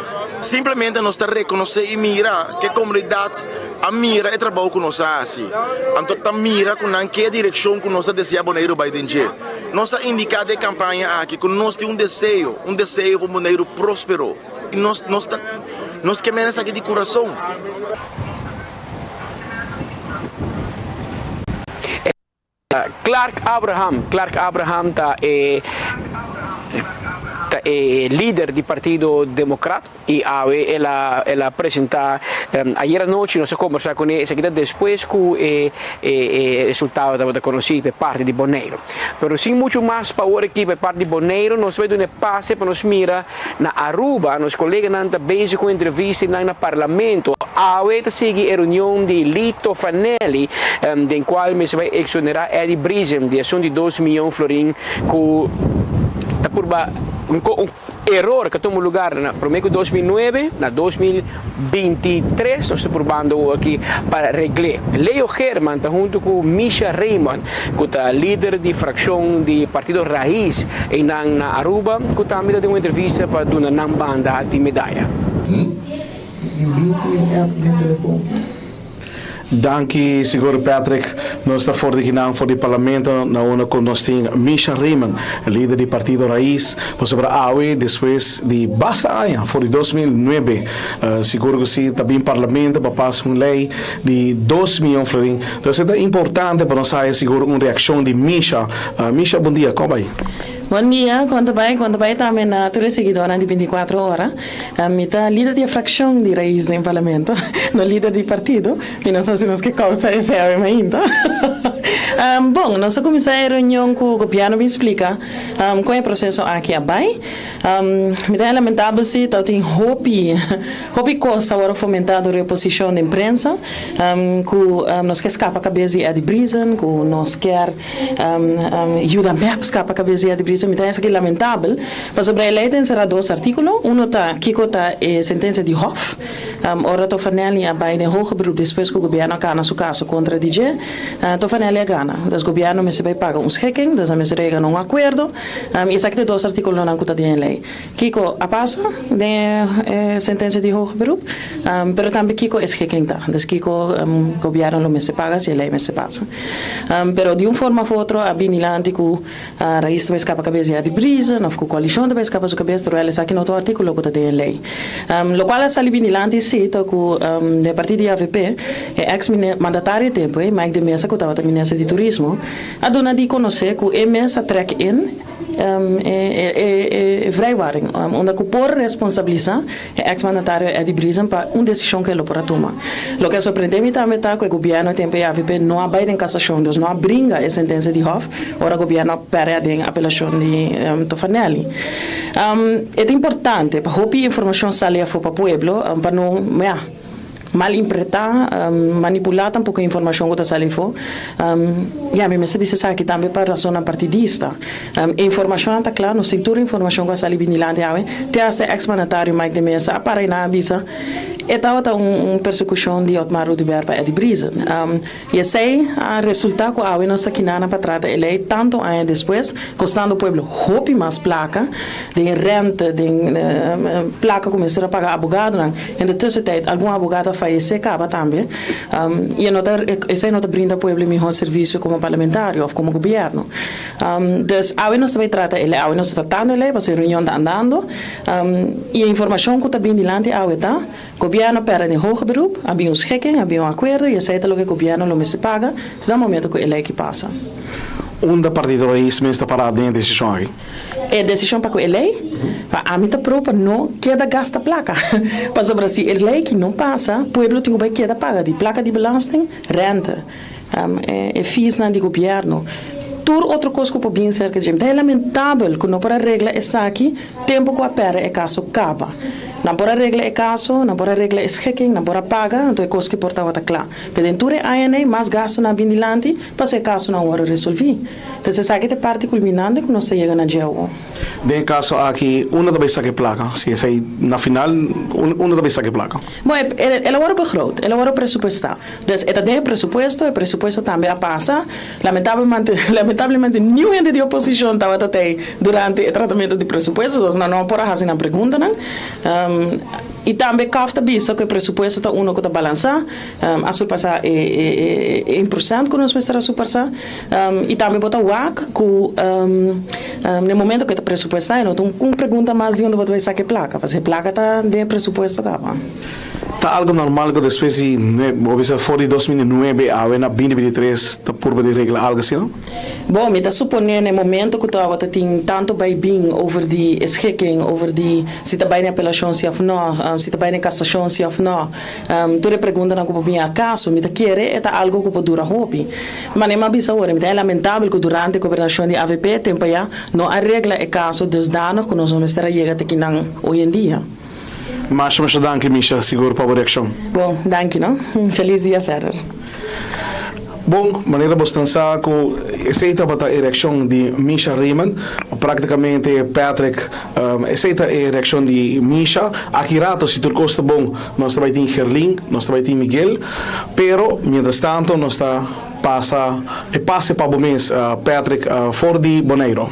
simplemente nos ta rekonosé i mira ku e komunidat a mira e trabou ku nos a hasi. Anto ta mira ku nan ke direkshon ku nos ta deseá Boneiru bai den dje. Nos a indiká den e kampaña aki ku nos tin un deseo, un deseo pa un Boneiru próspero. I nos nos ta nos ke mira esaki di kurason. Clark Abraham, Clark Abraham ta e ta e lider di Partido Democrat y awe el a el a presenta ayer anochi nos a conversa cune esaki ta despues cu e e resultado tabata conoci pa e parti di Boneiru. Pero sin mucho mas pa awor aki pa e parti di Boneiru nos bay duna e pase pa nos mira Na Aruba, nos coleganan ta bezig cu entrevistanan na Parlamento. Awe ta sigui e reunion di Lito Fanelli, den cual mester bay exonera Eddie Briesen di esun di dos miyon florin cu ta purba un eror cu a tuma lugar na prome cu 2009, na 2023 nos ta purbando awor aki pa regle. Leo Geerman ta hunto cu Misha Raymond. ku ta lider di frakshon di Partido Raiz einan na Aruba, ku tambe ta den un entrevista pa duna nan banda di medaya. Danki sigur Patrick. Nos ta for di kinan for di Parlamento na unda ku nos tin Misha Raymond, lider di Partido Raiz, pasobra awe despues di basta aña, for di 2009, sigur ku si ta bin Parlamento pa pasa un lei di dos miyon florin. Entonces e ta importante pa nos haya sigur un reaccion di Misha. Misha bon dia, con bay? Bon dia, con ta bay? Con ta bay tambe na tur e siguidornan di binticuatro ora. Mi ta lider di e fraccion di Raiz den Parlamento, no lider di partido. Mi no sa si nos ke causa esey awe mainta. Bon, nos a kuminsá e reunion ku gobièrnu bin splika kon e proseso aki a bai. Mi ta lamentabel si tabatin hopi hopi kos ta wòrdu fomentá dor e oposishon den prensa ku nos ke skapa kabes di Eddie Briesen, ku nos kier yuda mep skapa kabes di Eddie Briesen. Mi ta esaki lamentabel pasobra e lei ta enserá dos artíkulo, uno ta kiko ta e sentensia di Hof, ora Tofanelli a bai den hoger beroep despues ku gobièrnu a kana su kaso kontra di dje, Tofanelli a gana. Dus gobièrnu mester bai paga un schikking, dus nan mester yega na un akuerdo. I esaki ta e dos artíkulonan ku ta den e lei. Kiko a pasa den e sentensia di hoger beroep, pero tambe kiko e schikking ta. Dus kiko gobièrnu lo mester paga si e lei mester pasa. Pero di un forma òf otro a bini lanti ku Rais ta bai skapa kabes di Adi Briesen òf ku koalishon ta bai skapa su kabes, terwijl esaki no ta un artíkulo ku ta den e lei. Lokual a sali bini lanti si ta ku den e partido di avp e eks mandatario e tempu ei, Mike de Meza ku tabata minister di turismo, a duna di konosé ku e mes a trèk in e vrijwaring unda ku por responsabilisá e eks mandatario Eddie Briesen pa un desishon ku e lo por a tuma. Loke a sorprendé mi tambe ta ku e gobièrnu e tempu ei avp no a bai den kasashon, dus no a bringa e sentensia di hòf ora gobièrnu a pèrdè den apelashon di Tofanelli. E ta importante pa hopi informashon sali afó pa pueblo pa no, ya, malinterpretá, manipulá tampoko e informashon ku ta sali afó. Ya, mi mester bisa esaki tambe pa rasonnan partidista. E informashonnan ta kla, nos tin tur informashon ku a sali bini dilanti awe. Te asta e eks mandatario Mike de Meza a para i nan a bisa e tabata un persekushon di Otmar Oduber pa Eddie Briesen. I esei a resultá ku awe nos ta kinana pa trata e lei tantu aña despues, kostando pueblo hopi mas plaka den rente, den plaka ku mester a paga abogadonan. En de tussentijd algun abogado a fayesé kaba tambe. I e no ta, esei no ta brinda pueblo e mihó servisio komo parlamentario òf komo gobièrnu. Dus awe nos ta bai trata e lei, awe nos ta tratando e lei pasobra e reunion ta andando. I e informashon ku ta bin dilanti awe ta. Gobierno perde den hoger beroep, a bin un schikking, a bin un akuerdo y esey ta loke gobierno lo mester paga si na momento cu e ley ki pasa. Unda Partido Raiz mes ta pará den e desishon aki? E desishon pa ku e ley? Pa ami ta pro pa no keda gasta plaka. Pasobra si e ley ki no pasa, pueblo tin ku bai keda paga di plaka di belasting, rente, e feesnan di gobierno, tur otro kos ku por bin serka dje. Ta e lamentabel ku no por a regla esaki tempu ku a pèrdè e kaso kaba. Nan por a regla e kaso, nan por a regla e schikking, nan por a paga, anto e kos ki por tabata kla. Pero den tur e añanan mas gastunan a bin dilanti pasobra e kasonan a wòrdu resolví. Entonces esaki ta e parti kulminante ku nos ta yega na dje awor. Den e kaso aki, unda ta bai saka e plaka? Si esei na final, unda ta bai saka e plaka? Bon, el a wòrdu begroot, el a wòrdu presupuestá. Dus e ta den e presupuesto, e presupuesto tambe a pasa. Lamentablemente, lamentablemente niun hende di oposishon tabata tei durante e tratamentu di presupuesto, dus nan no por a hasi nan preguntanan. I tambe CAF ta bisa ku e presupuesto ta uno ku ta balansá, a surpasá e e e un prosènt ku nos mester a surpasá. I tambe bo ta wak ku na e momento ku e ta presupuestá e no ta un pregunta mas di unda bo ta bai saka e plaka, pasobra e plaka ta den e presupuesto kaba. Ta algo normal ku despues di bo bisa for di 2009 awe na 2023 ta purba di regla algo asina? Bon, mi ta suponé na e momento ku tabata tin tantu bai bin over di e schikking, over di si ta bai na apelashon si òf nò, si ta bai na kasashon si òf nò, tur e preguntanan ku por bin akaso, mi ta kere e ta algo ku por dura hopi. Manera mi a bisa awor, mi ta lamentabel ku durante e gobernashon di avp tempu ayá no a regla e kaso dusdanig ku nos no mester a yega te kinan hoy en dia. Masha masha danki Misha, sigur pa bo reakshon. Bon, danki no. Un felis dia verder. Bon, manera bosnan sa ku esei tabata e reakshon di Misha Raymond. Praktikamente Patrick, esei ta e reakshon di Misha. Aki rato si tur kos ta bon nos ta bai tin Gerlin, nos ta bai tin Miguel. Pero mientras tanto nos ta pasa e pase pa bo mes Patrick for di Boneiro.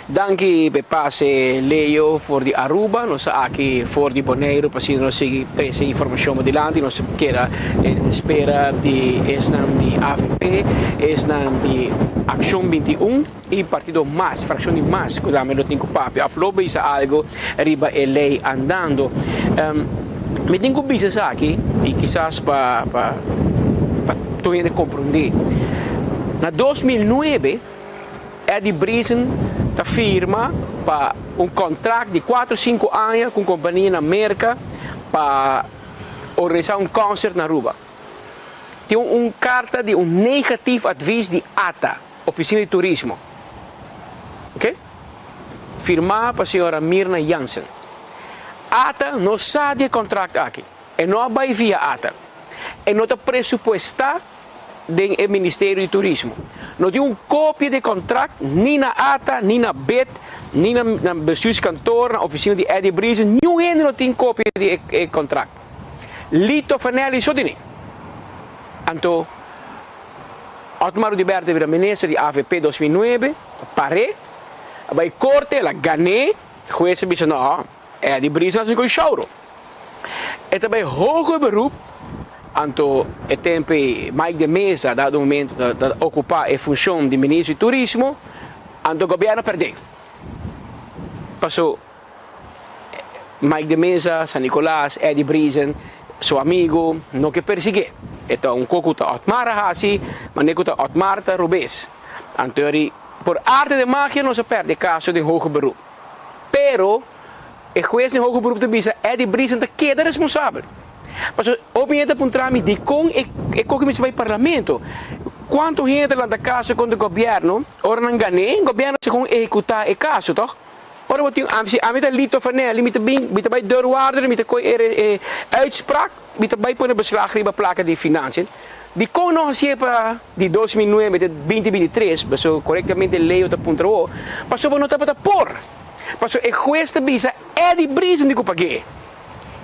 Danki p'e pase Leo for di Aruba, nos ta aki for di Boneiru pa asina nos sigui trese informacion bo dilanti, nos ta keda en espera di esnan di avp, esnan di Accion 21 y partido mas, fraccion di mas cu tambe lo tin cu papia of lo bisa algo riba e ley andando. Mi tin cu bisa esaki y kisas pa pa tur hende comprende, na 2009, Eddie Briesen ta firma pa un contract di cuatro cinco aña cu un compania na Merca pa organisa un concert na Aruba. Tin un karta di un negatief advies di ata, Ofisina di Turismo. Ok? Firmá pa señora Mirna Jansen. Ata no sa di e kontrakt aki. E no a bai via ata. E no ta presupuestá den e Ministerio di Turismo. No tin un kopia di e kontrakt ni na ata, ni na bit, ni na na bestuurskantoor, na ofisina di Eddie Briesen, niun hende no tin kopia di e kontrakt. Lito Fanelli so tene. Anto Otmar Oduber ta bira minister di avp 2009, par'é, a bai korte, el a gan'é, hues a bisa no, Eddie Briesen a hasi ku shouro. E ta bai hoger beroep, anto e tempo ei Mike de Meza dado momento ta ta ocupa e funcion di ministro di turismo, anto gobierno a perde. Paso Mike de Meza, San Nicolas, Eddie Briesen, su amigo, no ke persigue. E ta un ko ku ta Otmar a hasi, mane ku ta Otmar ta robes. Anto eri por arte de magia nos a perde e caso den hoger beroep. Pero E hues den hoger beroep ta bisa Eddie Briesen ta keda responsabel. Pasobra hopi hende ta puntra mi dikon e e koki mester bai parlamento. Kuantu hende ta lanta kaso kontra gobièrnu, ora nan gan'é, gobièrnu segun ehekutá e kaso, tòg? Ora bo tin si ami ta Lito Fanelli mi ta bin mi ta bai deurwaarder mi ta koi e e uitspraak mi ta bai pone beslag riba plaka di financiën. Dikon no hasié pa di 2009 te 2023, pasobra korektamente Leo ta puntra bo, pasobra no tabata por. Pasobra e hues ta bisa Eddie Briesen di ku pag'é.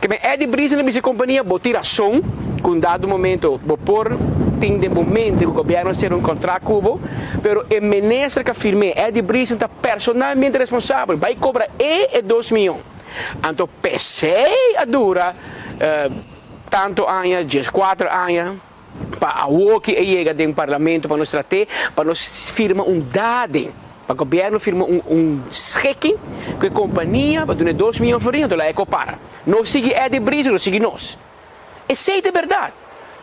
Ke men Eddie Briesen a bisa e kompania, bo tin rason ku un dado momento bo por tin den bo mente ku gobièrnu a sera un kontrakt ku bo, pero e minister ku a firm'é, Eddie Briesen, ta personalmente responsabel, bai kobra e e dos mion. Anto p'esei a dura tantu aña, dieskuater aña, pa awoki e yega den parlamento pa nos trat'é, pa nos firma un dading, pa gobièrnu firma un un schikking ku e kompania pa duna e dos mion florin, anto laga e kopara. No sigui Eddie Briesen, no sigui nos. Esei ta e bèrdat.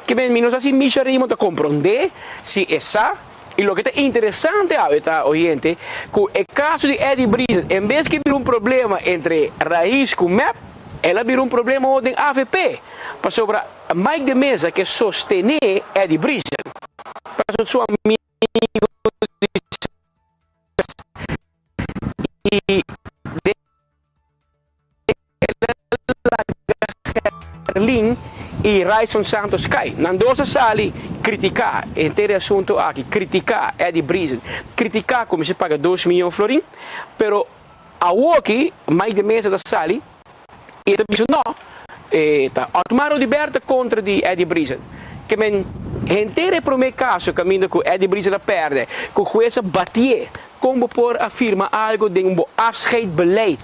Ke men mi no sa si Misha Raymond ta komprondé, si e sa, i loke ta interesante awe ta, oyente, ku e kaso di Eddie Briesen, en bes ke bira un problema entre Raiz ku mep, el a bira un problema awo den avp, pasobra Mike de Meza ke sostené Eddie Briesen, pasobra su amigo di i den el a laga Gerlin i Ryson Santos kai. Nan dos a sali kritiká henter e asuntu aki, kritiká Eddie Briesen, kritiká ku mester paga dos mion florin, pero awoki Mike de Meza ta sali i e ta bisa no, e ta Otmar Oduber ta kontra di Eddie Briesen. Ke men henter e promé kaso kaminda ku Eddie Briesen a pèrdè, ku hues a batié, kon bo por a firma algu den bo afscheidbeleid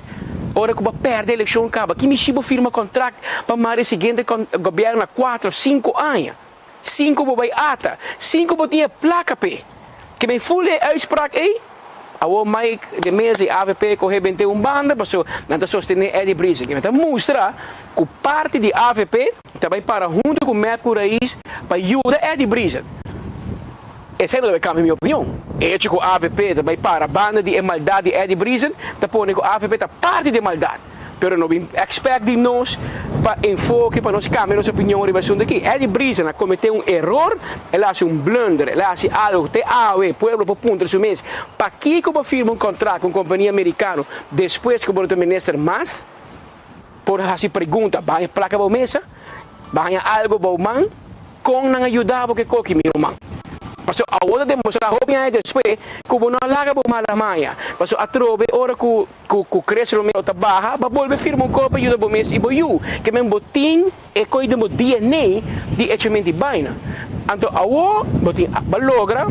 ora ku bo a pèrdè elekshon kaba? Ki mishi bo firma kontrakt pa mara e siguiente gobièrnu na kuater òf sinku aña? Sin ku bo bai ata, sin ku bo tin e plaka p'e. Ke men ful e uitspraak ei, awor Mike de Meza i avp kohe bente un banda paso nan ta sostené Eddie Briesen. Ke men ta mustra ku parti di avp ta bai para huntu ku mep ku Raiz pa yuda Eddie Briesen. Esei no ta bai kambia mi opinion. E hecho ku avp ta bai para banda di e maldat di Eddie Briesen ta pone ku avp ta parti di e maldat. Pero no bin expect di nos pa enfoke pa nos cambia nos opinion riba asunto aki. Eddie Briesen a comete un eror, el a haci un blunder, el a haci algo te awe pueblo por puntra su mes, pakico bo firma un contract cu un compania americano despues cu bo no ta minister mas? Por haci pregunta, bo haña placa bou mesa? Bo haña algo bou man? Kon nan a yuda bo ke koki, mi ruman? Pasobra awor ta demostrá hopi aña despues ku bo no a laga bo mala maña. Pasobra atrobe ora ku ku ku Chris Romero ta baha, bo a bolbe firma un kopi pa yuda bo mes i bo yu. Ke men bo tin e ko'i den bo DNA di echament di baina. Anto awor bo tin bo a logra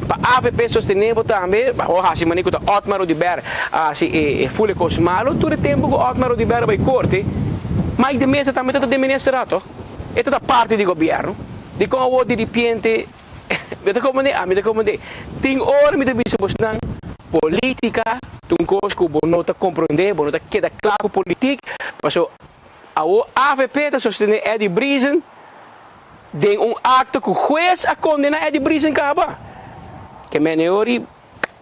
pa avp sostené bo tambe, bo a hasi manera ku ta Otmar Oduber a hasi e e ful e kos malu. Tur e tempu ku Otmar Oduber a bai korte, Mike de Meza tambe ta ta den minister ato. E ta ta parti di gobièrnu. Dikon awor diripiente mi ta komprendé? Ami ta komprendé. Tin ora mi ta bisa bosnan, polítika ta un kos ku bo no ta komprendé, bo no ta keda kla ku politik. Pasobra awor avp ta sostené Eddie Briesen den un akto ku hues a kondená Eddie Briesen kaba. Ke mene ori.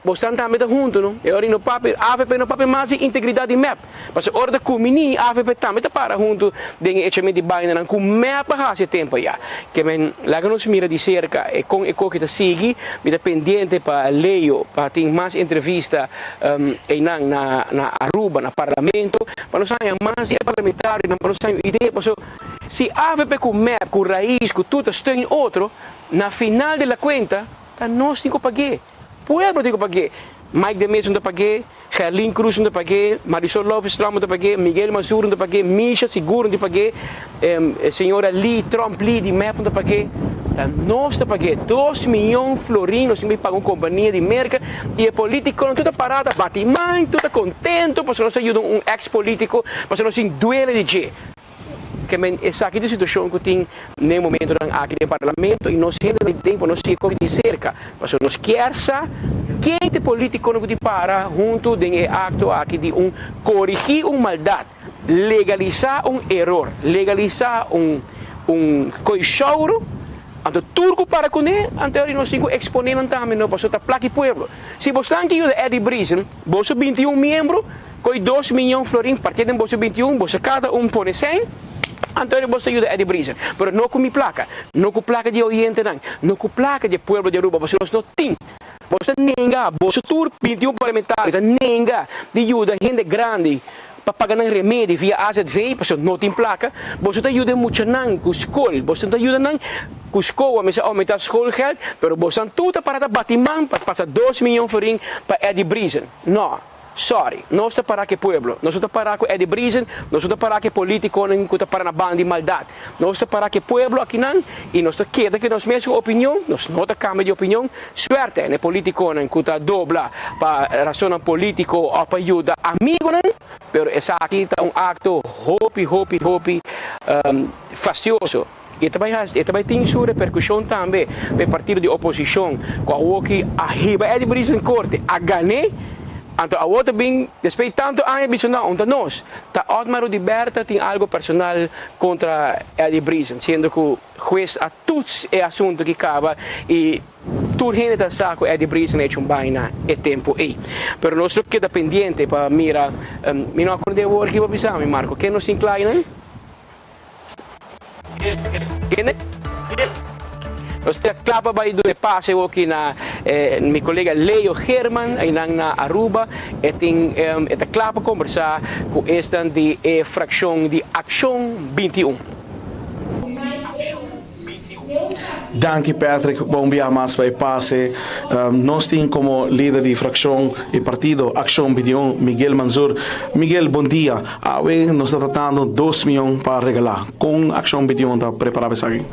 Bosnan tambe ta hunto no. E ora no papia, avp no papia mas di integridad di mep. Pasobra ora ta kumini, avp tambe ta para hunto den e echamento di bainanan ku mep a hasi e tempo ya. Ke men laga nos mira di serka e kon e koki ta sigui. Mi ta pendiente pa Leo pa tin mas entrevista einan na na Aruba na parlamento pa nos haña mas di e parlamentarionan pa nos haña un idea pasobra si avp ku mep ku Raiz ku tur ta steun otro na final de la cuenta ta nos tin ku pag'é. Pueblo tin ku pag'é. Mike de Meza no ta pag'é, Gerlin Cruz no ta pag'é, Marisol Lopez Tromp no ta pag'é, Miguel Mazur no ta pag'é, Misha sigur no ta pag'é, señora Lee Tromp Lee di mep no ta pag'é. Ta nos ta pag'é. Dos miyon florin nos tin ku paga un kompania di Merka i e politikonan tur ta pará ta bati man, tur ta kontento pasobra nos ta yuda un eks politiko pasobra nos tin duele di dje. Ke men esaki ta e situashon ku tin den e momentonan aki den parlamento i nos hendenan di tempu nos sigui kohe di serka pasobra nos kier sa ken ta e politikonan ku tin para huntu den e akto aki di un korigí un maldat, legalisá un eror, legalisá un un koishouro, anto tur ku para kuné anto nos tin ku eksponé nan tambe no pasobra ta plak di pueblo. Si bosnan ke yuda Eddie Briesen boso 21 miembro Koe dos miyon florin partié den boso 21, boso kada un pone sèn, anto boso ta yuda Eddie Briesen. Pero no ku mi plaka, no ku plaka di e oyentenan, no ku plaka di e pueblo di Aruba, pasobra nos no tin. Boso ta nenga, boso tur 21 parlamentario ta nenga di yuda hende grandi pa paga nan remedi via AZV, pasobra no tin plaka. Boso ta yuda e muchanan ku skol, boso ta yuda nan ku skoa, mester aumenta schoolgeld, pero bosonan tur ta para ta bati man pa pasa dos miyon florin pa Eddie Briesen. No. Sorry, nos ta para ku e pueblo, nos no ta para ku Eddie Briesen, nos no ta para ku e politiconan ku ta para na banda di maldad. Nos ta para ku e pueblo akinan y nos ta keda ku nos mesun opinion, nos no ta cambia di opinion. Suerte na e politiconan ku ta dobla pa rasonnan politico of pa yuda amigonan, pero esaki ta un acto hopi hopi hopi fastioso y ta bay haci, e ta bay tin su repercusion tambe pa e partido di oposicion cu awoki a hiba Eddie Briesen corte, a gane, anto awo ta bin despues di tanto aña bisa no, un ta nos, ta Otmar Oduber tin algo personal contra Eddie Briesen, siendo cu hues a toets e asunto ki caba y tur hende ta sa cu Eddie Briesen a hecho un baina e tempo ey. Pero nos lo keda pendiente pa mira, mi no a acorda e woord ki bo a bisa mi Marco, ken nos tin cla aynan? Nos ta kla pa bai duna e pase oki na mi kolega Leo Geerman einan na Aruba. E tin e ta kla pa kombersá ku esnan di e frakshon di Akshon 21. Danki Patrick pa un biaha mas pa e pase. Nos tin como lider di fraccion e partido Accion 21 Miguel Mansur. Miguel bon dia. Awe nos ta tratando dos miyon pa regala. Con Accion 21 ta prepara pa esaki?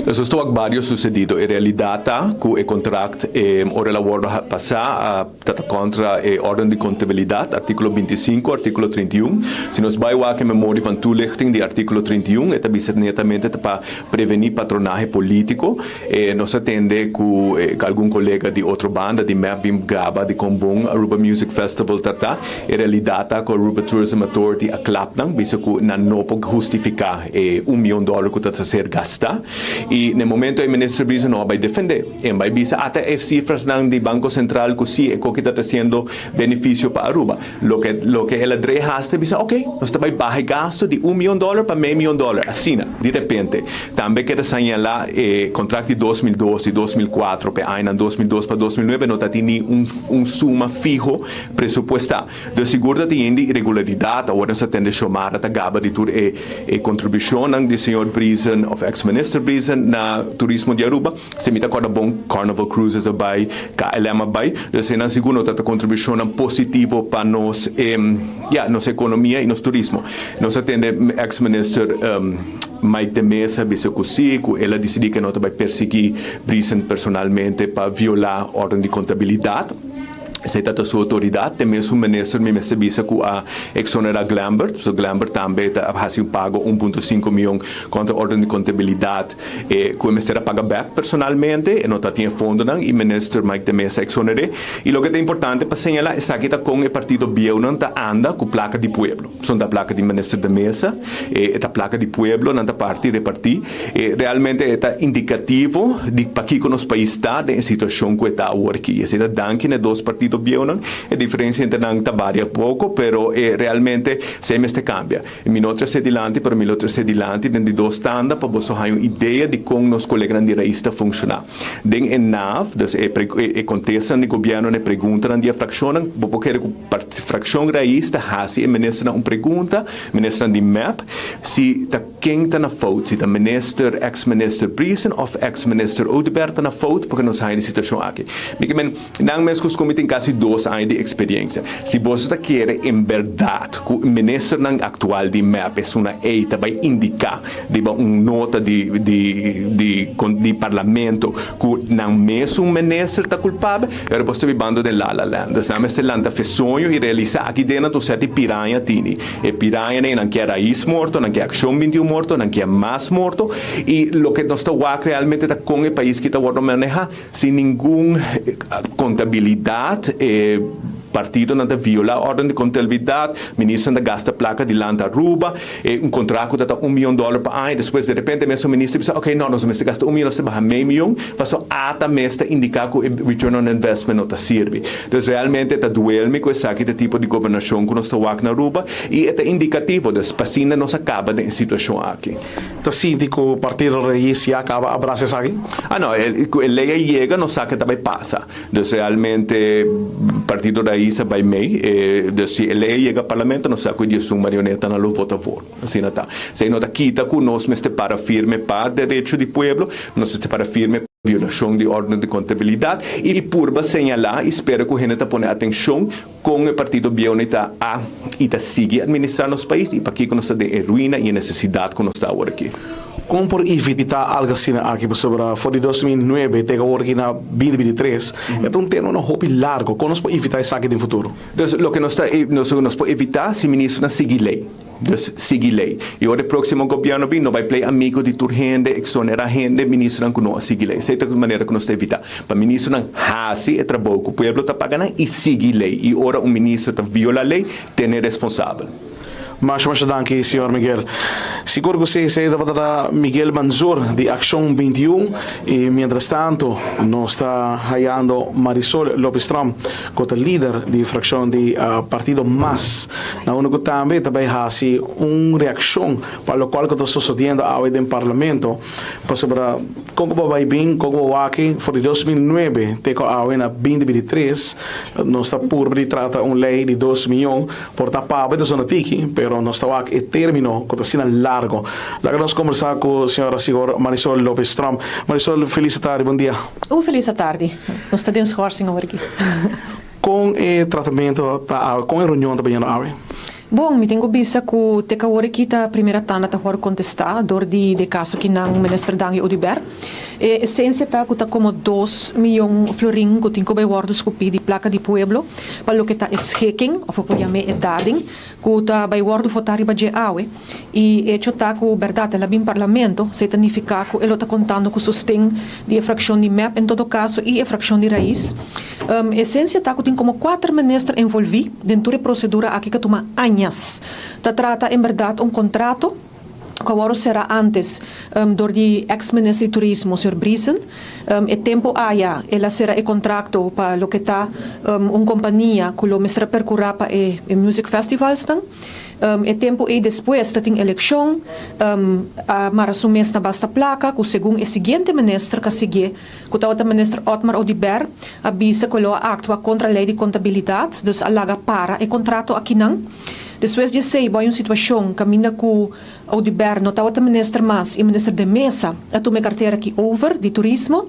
Nos a wak varios sucedido. E realidad ta cu e contract ora el a wordo pasa a Ta ta kontra e órden di kontabilidat, artíkulo 25, artíkulo 31. Si nos bai wak e memoria van toelichting di artíkulo 31, e ta bisa netamente ta pa prevení patronahe polítiko. E nos a tende ku algun kolega di otro banda di mep bin gaba di kon bon Aruba Music Festival ta ta. E realidat ta ku Aruba Tourism Authority a klap nan, bisa ku nan no por hustifiká e un mion dòler ku ta ser gastá. I na e momento ei Minister Brizo no a bai defendé. En bai bisa ata e cifrasnan di Banco Central cu si e coki ta treciendo beneficio pa Aruba. Loke loke el a drei hasta bisa ok, nos ta bai baha e gasto di un miyon dollar pa mei miyon dollar, asina, di repente. Tambe keda señala e contract di 2002, di 2004 pa e añanan 2002 pa 2009 no ta tin ni un un suma fiho presupuesta. Dus sigur ta tin hende irregularidad, awor nos a tende Xiomara ta gaba di tur e e contribucionnan di señor Briesen of ex minister Briesen na turismo di Aruba. Si mi ta corda bon Carnival Cruises a bay, KLM a bay, dus enan sigur no ta ta contribucionnan positivo pa nos ya nos economia y nos turismo. Nos a tende ex minister Mike de Meza bisa cu si, cu el a dicidi cu e no ta bay persigui Briesen personalmente pa viola orden di contabilidad. Esei ta ta su outoridat. Te mesun minister mi mester bisa ku a eksonera Glambert, pasobra Glambert tambe ta a hasi un pago un punto sinku mion kontra orden di kontabilidat e ku e mester a paga bèk personalmente, e no ta tin e fondonan i minister Mike de Meza a eksoner'é. I loke ta importante pa señalá esaki ta kon e partido bieunan ta anda ku plaka di pueblo. Pasobra ta plaka di minister de Meza, e ta plaka di pueblo, nan ta parti repartí. E realmente e ta indikativo di pakiko nos pais ta den e situashon ku e ta awor aki. Esei ta danki na e dos partido. partido bieunan. E diferencia entre nan ta varia poco, pero e realmente esey mester cambia. Mi no trece dilanti, pero mi lo trece dilanti den di dos tanda pa boso haña un idea di con nos coleganan di Raiz ta funciona. Den e nav, dus e e contestanan di gobierno na e preguntanan di e fraccionnan, bo por kere cu fraccion Raiz ta haci e ministernan un pregunta, ministernan di mep, si ta ken ta na fout, si ta minister, ex minister Briesen of ex minister Oduber ta na fout porque nos haña di situacion aki. Mi ke men, Nan meskos ku mi tin kasi dos aña di eksperiencia. Si boso ta kere en berdad ku ministernan aktual di mep esuna ei ta bai indiká riba un nota di di di di parlamento ku nan mesun minister ta kulpabel, pero boso ta bibando den la la land. Dus nan mester lanta fe soño i realisá aki den nan ta un sèt di piraña tini. E pirañanan ei nan ke rais morto, nan ke Akshon 21 morto, nan ke mas morto i loke nos ta wak realmente ta kon e pais ki ta wòrdu manehá. Sin ningun kontabilidat e partidonan ta viola orden di kontabilidat, ministernan ta gasta plaka dilanti Aruba, e un kontrakt ku ta ta un miyon dòler pa aña, despues derepente mesun minister bisa ok no nos mester gasta un miyon nos ta baha mei miyon, pasobra ata mes ta indiká ku e return on investment no ta sirbi. Dus realmente ta duel mi ku esaki ta e tipo di gobernashon ku nos ta wak na Aruba i e ta indikativo, dus pasinda nos a kaba den e situashon aki. Ta sinti ku Partido Raiz ya kaba a brasa esaki? Ah no, ku e lei a yega nos sa ke ta bai pasa. Dus realmente Partido Raiz a bai mei. Dus si e lei a yega Parlamento nos sa ku e diesun marionetanan lo vota voor. Asina ta. Esei no ta kita ku nos mester para firme pa derecho di pueblo, nos mester para firme pa violashon di orden di kontabilidat i purba señalá i spera ku hende ta pone atenshon Kon e partido bieu ta a i ta sigui administrá nos pais i pakiko nos ta den e ruina i e nesesidat ku nos ta awor aki? Kon por evitá algu asina aki? Pasobra for di 2009 te awor aki na 2023 e ta un término hopi largu. Kon nos por evitá esaki den futuro? Dus loke nos ta nos por evitá si ministernan sigui lei. Dus sigui ley. Y ora e proximo gobierno bin no bay play amigo di tur hende, exonera hende, ministernan cu no a sigui ley. Esey ta e manera cu nos ta evita. Pa ministernan haci e trabou cu pueblo ta paga nan y sigui ley. Y ora un minister ta viola ley, tene responsabel. Masha masha danki señor Miguel. Sigur cu si esey tabata ta Miguel Manzur di Accion 21 y mientras tanto nos ta hayando Marisol Lopez Tromp cu ta lider di fraccion di partido mas. Na unda cu tambe ta bay haci un reaccion pa locual cu ta sucediendo awe den Parlamento, pasobra con cu bo bay bin, con cu bo waki, for di 2009 te cu awe na 2023, nos ta purba di trata un ley di dos miyon, por ta pabia ta zona tiki, pero nos ta wak e termino cu ta asina largo. Laga nos combersa cu señora Sigor Marisol Lopez Tromp. Marisol, feliz tardi, bon dia. Un feliz atardi. Nos ta den schorsing awor aki. Kon e tratamento ta awe? Kon e reunion ta bayendo awe? Bon, mi tin ku bisa ku te kawor aki ta primera tanda ta hor kontestá dor di de kaso ki nan Minister Dangui Oduber. E esensia ta ku ta komo dos miyon florin ku tin ku bai wòrdu skupí di plaka di pueblo pa loke ta e schikking òf bo por yam'é e dading ku ta bai wòrdu votá riba dje awe. E echo ta ku bèrdat el a bin Parlamento, esei ta nifiká ku e lo ta kontando ku sosten di e frakshon di mep en todo kaso i e frakshon di Raiz. Esensia ta ku tin komo kuater minister envolví den tur e prosedura aki ku a tuma añas. Ta trata en bèrdat un kontrato ku a wòrdu será ántes dor di eks minister di turismo señor Briesen. E tempu aya el a sera e kontrakto pa loke ta un kompania ku lo mester a perkurá pa e music festivalsnan. E tempu ei despues ta tin elekshon, a mara su mes na basta plaka ku segun e siguiente minister ka siguié, ku tabata minister Otmar Oduber, a bisa ku lo a aktua kontra lei di kontabilidat, dus a laga para e kontrato akinan. Despues di esei bo hay un situashon kaminda ku Oduber no tabata minister mas i minister De Meza a tuma e kartera aki over di turismo.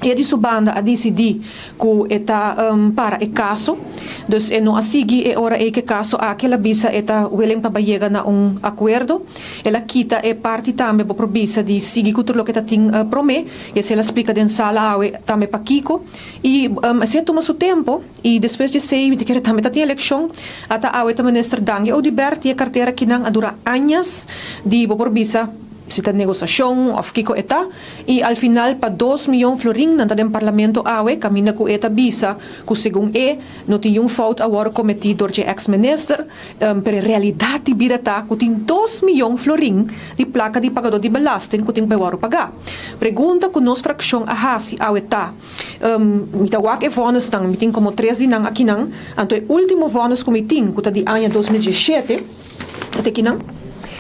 E di su banda a disidí ku e ta para e kaso. Dus e no a sigui e ora ei ku e kaso aki. El a bisa e ta willing pa bai yega na un akuerdo. El a kita e parti tambe bo por bisa di sigui ku tur loke ta tin promé. I esei el a splika den sala awe tambe pakiko. I esei a tuma su tempu. I despues di esei mi ta kere tambe ta tin elekshon. Ata awe ta minister Dangui Oduber tin e kartera kinan a dura añas di bo por bisa si ta negosashon òf kiko e ta. I al final pa dos miyon florin nan ta den parlamento awe kaminda ku e ta bisa ku segun e no tin yun fout a wòrdu kometí dor dje eks minister, pero e realidat di bida ta ku tin dos miyon florin di plaka di pagadó di belasting ku tin ku bai wòrdu pagá. Pregunta ku nos frakshon a hasi awe ta, Mi ta wak e vònisnan, mi tin komo tres di nan akinan, anto e último vònis ku mi tin, ku ta di aña 2017, ta kinan.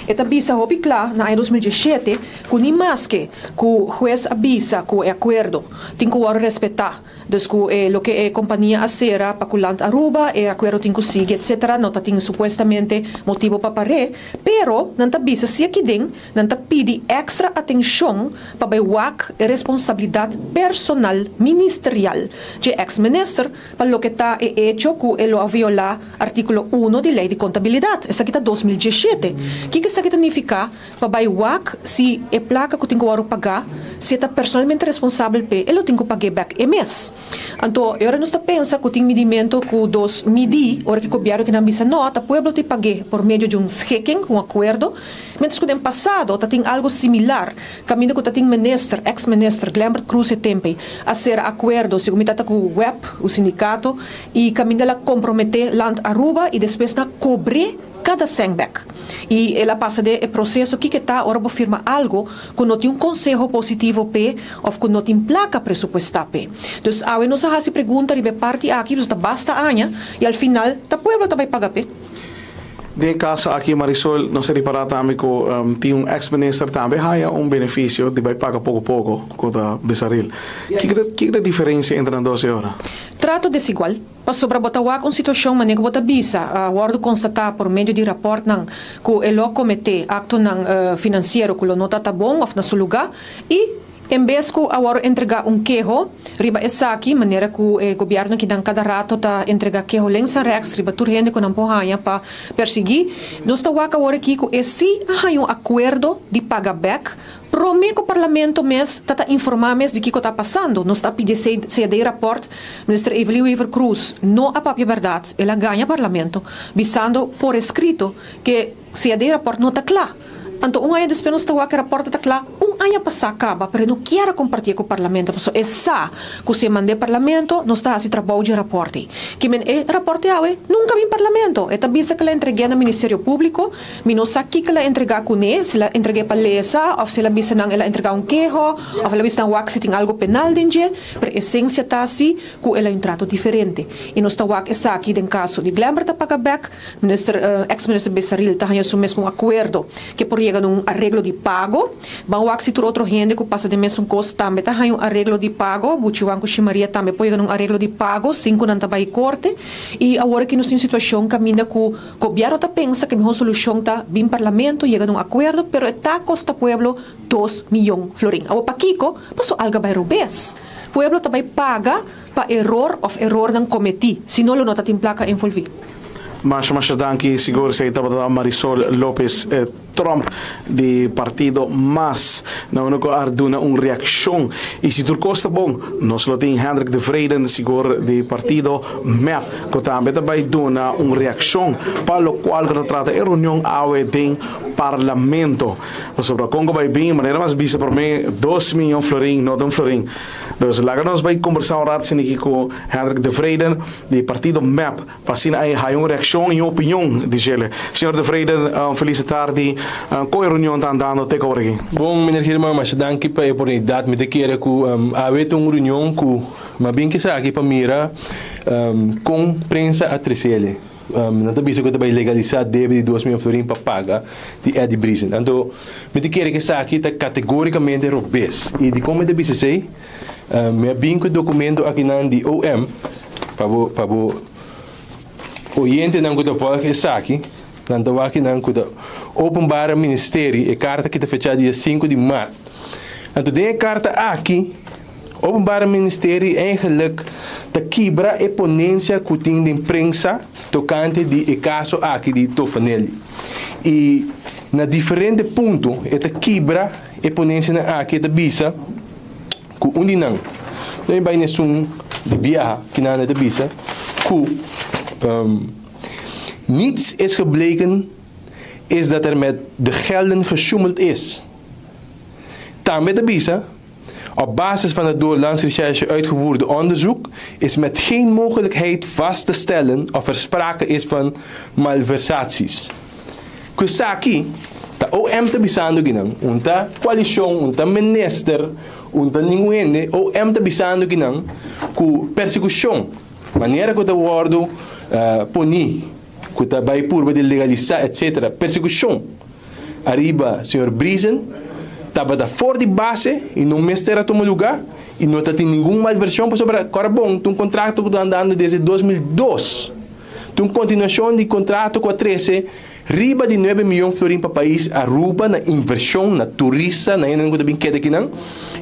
E ta bisa hopi kla na aña 2017 ku ni maske ku hues a bisa ku e akuerdo tin ku wòrdu respetá, dus ku e loke e kompania a sera pa ku Land Aruba, e akuerdo tin ku sigui etsetera, no ta tin supuestamente motibu pa par'é, pero nan ta bisa si akiden Nan ta pidi èkstra atenshon pa bai wak e responsabilidat personal ministerial dje èks minister pa loke ta e echo ku e lo a violá artíkulo uno di lei di kontabilidat. Esaki ta 2017. Kiko esaki ta nifiká? Pa bai wak si e plaka ku tin ku wòrdu pagá, si e ta personalmente responsabel p'e, e lo tin ku pag'é bèk e mes. Anto e ora nos ta pensa ku tin midimentu ku dos midí, ora ku gobièrnu kinan bisa no, ta pueblo tin pag'é por medio di un schikking, un akuerdo, Mientras ku den pasado ta tin algu similar, kaminda ku ta tin minister, eks minister, Glenbert Croes e tempe a sera akuerdo, segun mi tata ku web, u sindikato, i kaminda el a komprometé Land Aruba i despues nan a kobr'é kada sèn bèk. I el a pasa den e proseso kiko ta ora bo firma algu ku no tin un konseho positivo p'e òf ku no tin plaka presupuestá p'e. Dus awe nos a hasi pregunta riba e parti aki, pasobra ta basta aña i al final ta pueblo ta bai paga p'e. Den e kaso aki Marisol nos a ripará tambe ku tin un eks minister tambe haya un benefisio di bai paga poko poko ku ta Besaril. Kiko ta kiko ta e diferensia entre nan dos e ora? Trato desigual, pasobra bo ta wak un situashon manera ku bo ta bisa a wòrdu konstatá por medio di rapòrtnan ku e lo kometé aktonan finansiero ku lo no ta ta bon òf na su lugá i En bes ku a wòrdu entregá un keho riba esaki, manera ku e gobièrnu kinan kada rato ta entregá keho links en rechts riba tur hende ku nan por haña pa persiguí, nos ta wak awor aki ku e sí a haña un akuerdo di paga bèk promé ku parlamento mes ta ta informá mes di kiko ta pasando. Nos ta pidi esei sea den rapòrt. Minister Evelyn Wever-Croes no a papia bèrdat, el a gaña parlamento bisando por eskrito ke sea den rapòrt no ta kla. Anto un aña despues nos ta wak e rapòrt ta kla un aña pasá kaba, pero e no kier a kompartié ku parlamento pasobra e sa ku si e mand'é parlamento nos ta hasi trabou dje rapòrt ei. Ke men e rapòrt awe nunka bin parlamento. E ta bisa ku el a entreg'é na Ministerio Públiko, mi no sa kiko el a entregá kuné, si el a entreg'é pa lesa òf si el a bisa nan el a entregá un keho òf el a bisa nan wak si tin algu penal den dje, pero esensia ta si ku el a un trato diferente. I nos ta wak esaki den kaso di Glenbert ta paga bèk. Minister ex minister Besaril ta haña su mes ku un akuerdo ke por yega na un areglo di pago. Ban wak si tur otro hende ku pasa den mesun kos tambe ta haña un areglo di pago. Buchi Juan ku Shi Maria tambe por yega na un areglo di pago sin ku nan ta bai korte. I awor aki nos tin un situashon kaminda ku gobièrnu ta pensa ku e mihó solushon ta bin parlamento yega na un akuerdo pero e ta kosta pueblo dos miyon florin. Awor pakiko? Pasobra alga bai robes. Pueblo ta bai paga. Pa eror of erornan kometí, si no lo no ta tin plaka envolví. Masha masha danki, sigur esei tabata Marisol Lopez Tromp di partido mas. Na unda ku a duna un reakshon i si tur kos ta bon nos lo tin Hendrik de Vreden sigur di partido mep ku tambe ta bai duna un reakshon pa lokual ku ta trata e reunion awe den parlamento. Pasobra kon ku bai bin manera mas bisa prome dos miyon florin no ta un florin. Dus laga nos bai kombersá un rat siniki ku Hendrik de Vreden di partido mep pa asina ei haya un reakshon i un opinion di djele. Señor de Vreden, un felis tardi. Kon e reunion ta andando te ku awor aki? Bon, meneer Geerman, masha danki pa e oportunidat. Mi ta kere ku awe ta un reunion ku mi a bin kisaki pa mira kon prensa a tresele. Nan ta bisa ku ta bai legalisá debe di 2000 florin pa paga di Eddie Briesen. Anto mi ta kere ku esaki ta kategórikamente robes. I dikon mi ta bisa esei? Mi a bin ku e dokumento akinan di OM pa bo pa bo oyentenan ku ta vòlg esaki, nan ta wak akinan ku ta Openbare Ministerie, e karta aki ta fechá dia sinku di mart. Anto den e karta aki. Openbare Ministerie eigenlijk ta kibra e ponencia cu tin den prensa tocante di e caso aki di Tofanelli. Y na diferente punto e ta kibra e ponencianan aki, e ta bisa cu un di nan, no e bay na esun di biaha, kinan e ta bisa cu niets is gebleken is dat er met de gelden gesjoemeld is. Tambe ta bisa. Op basis van het door Landsrecherche uitgevoerde onderzoek is met geen mogelijkheid vast te stellen of er sprake is van malversaties. Ku esaki ta OM ta bisando kinan, un ta koalishon, un ta minister, un ta ningun hende, OM ta bisando kinan ku persekushon manera ku ta wòrdu poni ku ta bai purba di legalisá etsetera persekushon ariba señor Briesen tabata for di base i no mester a tuma lugá i no ta tin ningun malvershon pasobra kòrda bon ta un kontrakto ku ta andando desde 2002 ta un kontinuashon di kontrato ku a trese Riba di nuebe miyon florin pa pais Aruba na invershon, na turista, na hendenan ku ta bin keda akinan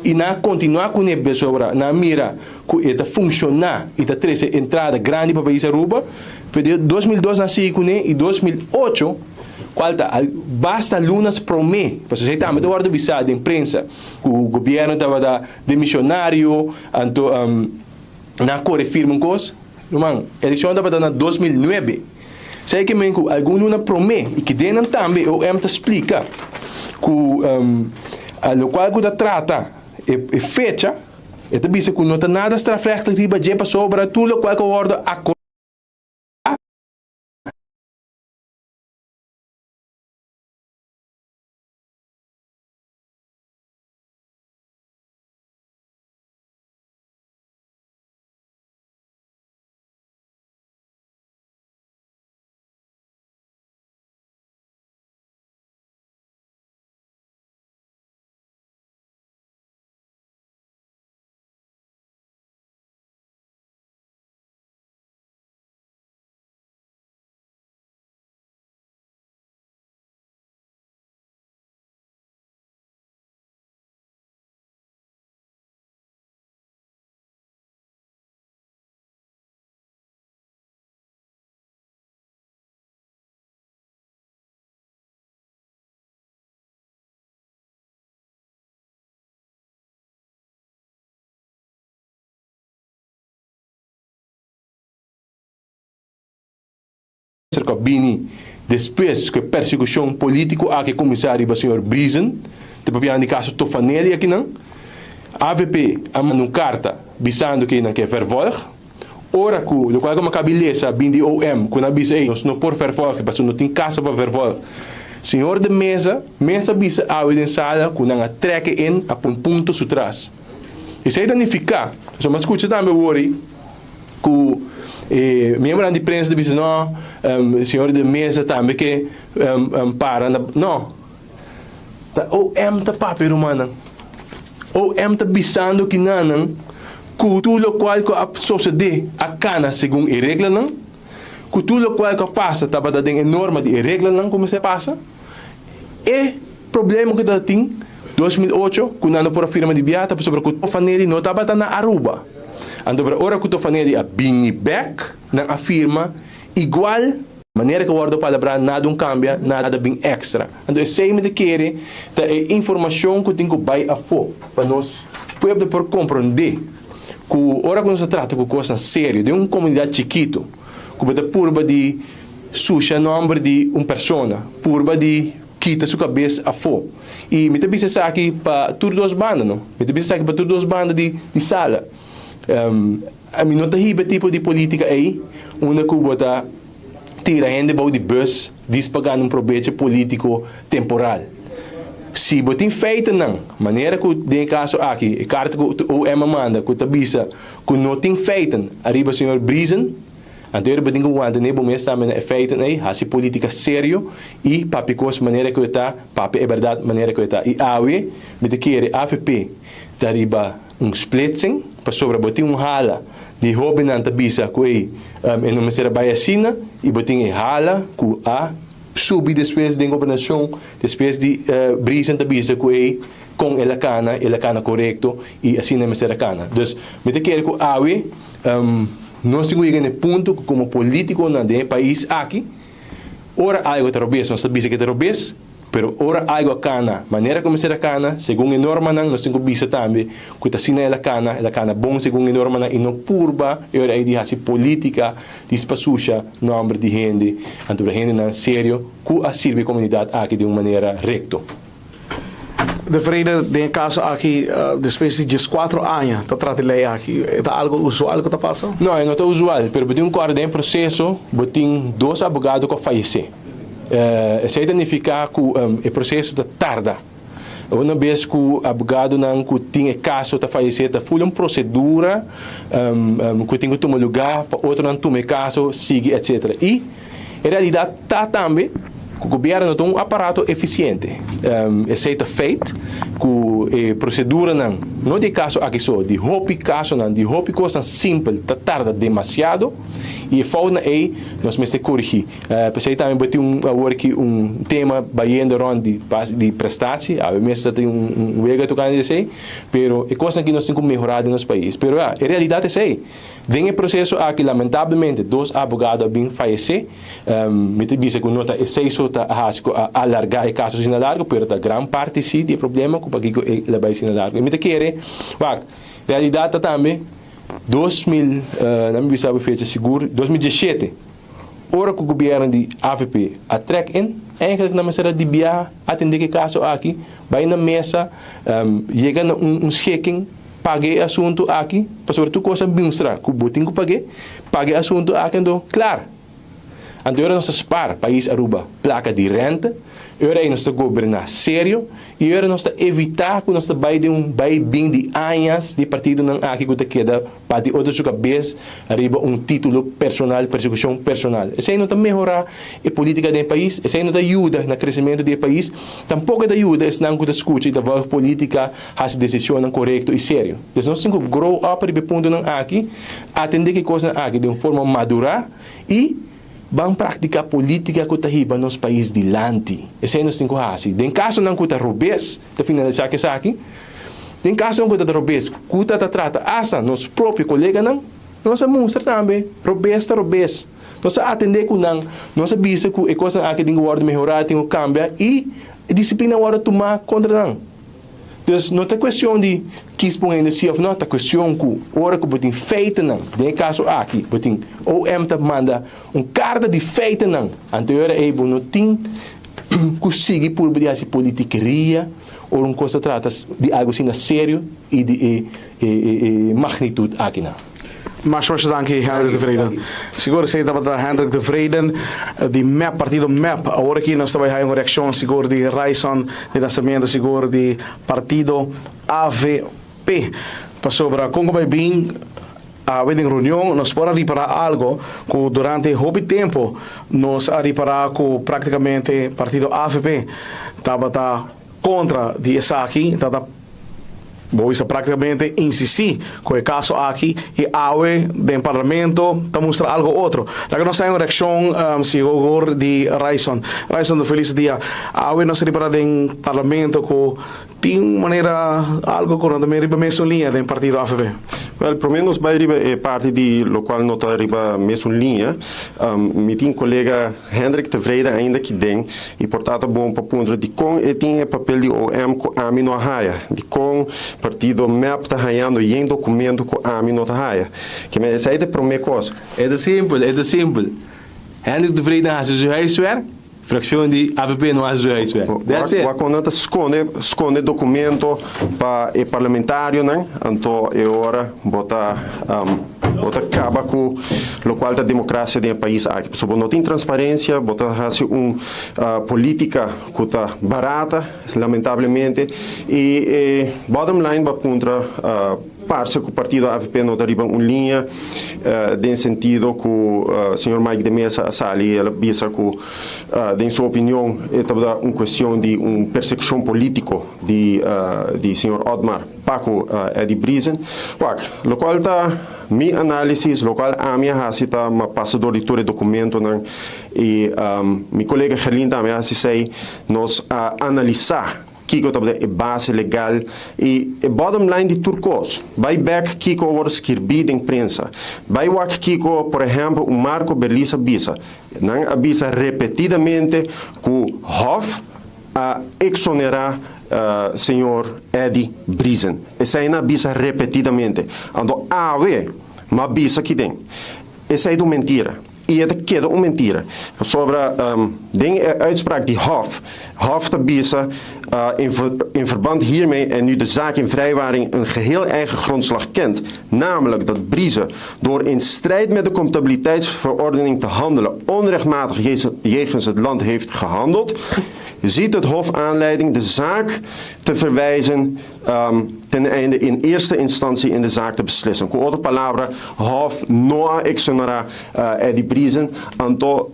i nan a kontinuá kuné pasobra nan a mira ku e ta funshoná i ta trese entrada grandi pa pais Aruba. Pero di 2002 nan a sigui kuné i 2008 kual ta basta lunas promé, pasobra esei tambe ta wòrdu bisá den prensa ku gobièrnu tabata demishonario anto nan a kore firma un kos. Ruman, elekshon tabata na 2009. Esei ke men ku algun luna promé i ki den nan tambe OM ta splika ku a lokual ku ta trata e e fecha, e ta bisa ku no ta nada strafrechtelijk riba dje pasobra tur lokual ku a wòrdu akordá. Ku a bini despues ku e persekushon polítiko aki a kuminsá riba señor Briesen, ta papiando di kaso Tofanelli akinan. Avp a manda un karta bisando ku nan ke vervolg. Ora ku lokual ku a kabi lesa bin di OM ku nan a bisa ey nos no por vervolg pasobra no tin kaso pa vervolg. Señor de Meza mes a bisa awe den sala ku nan a trek e in a pon punto su tras. Esey ta nifiká, pasobra mi a skucha tambe wori, ku e miembronan di prensa ta bisa no, señor de Meza tambe ke para na, no. Ta OM ta papia rumannan. OM ta bisando kinanan ku tur lokual ku a sosodé a kana segun e reglanan, ku tur lokual ku a pasa tabata den e norma di e reglanan ku mester pasa. E problema ku tabatin 2008 ku nan no por a firma di biaha ta pasobra ku Tofanelli no tabata na Aruba. Anto pero ora ku Tofanelli a bini bek nan a firma igual. Manera ku wòrdu palabrá nada un kambia, nada bin èkstra. Anto esei mi ta kere ta e informashon ku tin ku bai afó pa nos pueblo por komprondé ku ora ku nos ta trata ku kosnan serio den un komunidat chikitu ku bo ta purba di susha nòmber di un persona, purba di kita su kabes afó. I mi ta bisa esaki pa tur dos banda, no. Mi ta bisa esaki pa tur dos banda di di sala. Ami no ta hiba e tipo di polítika ei unda ku bo ta tira hende bou di bus dis pa gana un probecho polítiko temporal. Si bo tin feitennan, manera ku den e kaso aki e karta ku OM a manda ku ta bisa ku no tin feiten ariba señor Briesen, Anto e riba tin ku wanta ne bo mes tambe na e feiten ei, hasi politica serio i papia kos manera ku e ta, papia e bèrdat manera ku e ta. I awe mi ta kere avp ta riba un splitsing, pasobra bo tin un hala di hóbennan ta bisa ku ei e no mester a bai asina i bo tin e hala ku a subi despues den gobernashon despues di Briesen ta bisa ku ei kon el a kana, el a kana korekto i asina e mester a kana. Dus mi ta kere ku awe. Nos tin ku yega na e punto ku komo polítikonan den e pais aki, ora algu ta robes nos ta bisa ke ta robes, pero ora algu a kana manera ku mester a kana, segun e normanan, nos tin ku bisa tambe ku ta asina el a kana, el a kana bon segun e normanan i no purba e ora ei di hasi polítika di spasusha nòmber di hende, anto hendenan serio ku a sirbi e komunidat aki den un manera rekto. De Vrede, den e kaso aki, despues di dieskuatro aña ta trata e lei aki, e ta algo usual ku ta pasa? No, e no ta usual, pero bo tin un kòrda den e proseso bo tin dos abogado ku a fayesé. Esei ta nifiká ku e proseso ta tarda. Una bes ku abogadonan ku tin e kaso ta fayesé ta ful un prosedura ku tin ku tuma lugá pa otronan tuma e kaso, sigui etsetera. I e realidat ta tambe ku gobièrnu no ta un aparato efisiente. Esei ta feit ku e proseduranan, no di e kaso aki so, di hopi kasonan, di hopi kosnan simpel ta tarda demasiado i e foutnan ei nos mester korigí. P'esei tambe bo tin un awor ki un tema bayendo rond di di prestatie, awe mes ta tin un wega tocando di esei, pero e cosnan ki nos tin cu mehora den nos pais. Pero ya, e realidad esei. Den e proceso aki lamentablemente dos abogado a bin fayece, mi ta bisa cu no ta esei so ta haci cu a alarga e caso asina largo, pero ta gran parti si di e problema cu pakico e la bay asina largo. Y mi ta kere, wak, realidad ta tambe 2000, nan mi bisa bo fecha sigur, 2017, Ora ku gobièrnu di avp a trèk in, eigenlijk nan mester a di biaha atendé ku e kaso aki, bai na mesa, yega na un schikking, paga e asuntu aki, pasobra tur kos a mustra ku bo tin ku pag'é, paga e asuntu aki anto klar. Anto e ora nos ta spar pais Aruba plaka di rente, e ora ei nos ta goberná serio, I ora nos ta evitá ku nos ta bai den un bai bin di añas di partidonan aki ku ta keda bati otro su kabes riba un título personal, persekushon personal. Esei no ta mehorá e polítika den e pais, esei no ta yuda na kresementu di e pais, tampoko e ta yuda esnan ku ta skucha i ta vòlg polítika hasi desishonnan korekto i serio. Des nos tin ku grow up riba e puntonan aki, atendé ku e kosnan aki den un forma madurá i. Ban praktiká polítika ku ta hiba nos pais dilanti. Esei nos tin ku hasi. Den kasonan ku ta robes, ta finalisá ku esaki, den kasonan ku ta robes, ku ta ta trata asta nos propio koleganan, nos a mustra tambe robes ta robes. Nos a atendé ku nan, nos a bisa ku e kosnan aki tin ku wòrdu mehorá, tin ku kambia i disiplina a wòrdu tumá kontra nan. Dus no ta cuestion di kies pa un hende si of no, ta cuestion cu ora cu bo tin feitennan, den e caso aki bo tin OM ta manda un carta di feitennan, anto e ora ey bo no tin cu sigui purba di haci politikeria ora un cos ta trata di algo asina serio y di e e magnitud akinan. Masha masha danki Hendrik de Vreden. Sigur esei tabata Hendrik de Vreden di mep, partido mep. Awor aki nos ta bai haya un reakshon sigur di Ryson di Nasimiento sigur di partido avp. Pasobra kon ku bai bin awe den reunion nos por a ripará algo ku durante hopi tempu nos a ripará ku praktikamente partido avp tabata kontra di esaki, tabata. Bo bisa práktikamente insistí ku e kaso aki i awe den parlamento ta mustra algo otro. Laga nos haña un reakshon sigur di Ryson. Ryson un felis dia. Awe nos ripará den parlamento ku tin un manera algo ku no ta riba mesun liña den partido avp. Wèl, promé nos bai riba e parti di lokual no ta riba mesun liña. Mi tin kolega Hendrik Tevreden ainda aki den. I por ta ta bon pa puntra dikon e tin e papel di OM ku ami no a haya? Dikon partido mep ta hayando yen dokumento ku ami no ta haya? Kimen esei ta e promé kos. E ta simpel, e ta simpel. Hendrik Tevreden hasi su huiswerk, frakshon di avp no hasi su huiswerk. That's it. Wak kon nan ta skonde, skonde dokumento pa e parlamentarionan, anto e ora bo ta. Bo ta kaba ku lokual ta demokrasia den e pais aki. Pasobra bo no tin transparensia, bo ta hasi un politika ku ta barata, lamentablemente. I e bottom line bo a puntra parse ku partido avp no ta riba un liña den sentido ku señor Mike de Meza a sali i el a bisa ku den su opinion e tabata un kuestion di un persekushon politiko di señor Otmar. Pa ku Eddie Briesen. Wak, lokual ta mi análisis, lokual ami a hasi ta mi a pasa dor di tur e dokumentonan i mi kolega Gerlin tambe a hasi esei, nos a analisá kiko tabata e base legal i e bottom line di tur kos, bai bèk kiko a wòrdu skirbí den prensa, bai wak kiko por ehèmpel un Marco Berlis a bisa, nan a bisa repetidamente ku Hof a eksonerá señor Eddie Briesen. Esei nan a bisa repetidamente. Anto awe m'a bisa kiden. Esei ta un mentira. I e ta keda un mentira. Pasobra den e uitspraak di Hof, Hof ta bisa, In verband hiermee en nu de zaak in vrijwaring een geheel eigen grondslag kent, namelijk dat Briesen door in strijd met de comptabiliteitsverordening te handelen onrechtmatig jegens het land heeft gehandeld. Ziet het Hof aanleiding de zaak te verwijzen um, ten einde in eerste instantie in de zaak te beslissen. Ku otro palabra, Hof no a exonerá uh, Eddie Briesen, anto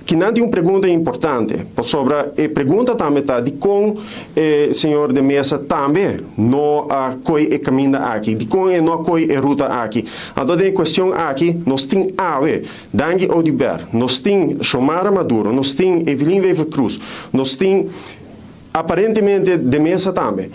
Kinan tin un pregunta importante, pasobra e pregunta tambe ta dikon e señor de Meza tambe no a koy e kaminda aki, dikon e no a koy e ruta aki. Anto den e kuestion aki nos tin awe Dangui Oduber, nos tin Xiomara Maduro, nos tin Evelyn Wever-Croes, nos tin aparentemente de Meza tambe,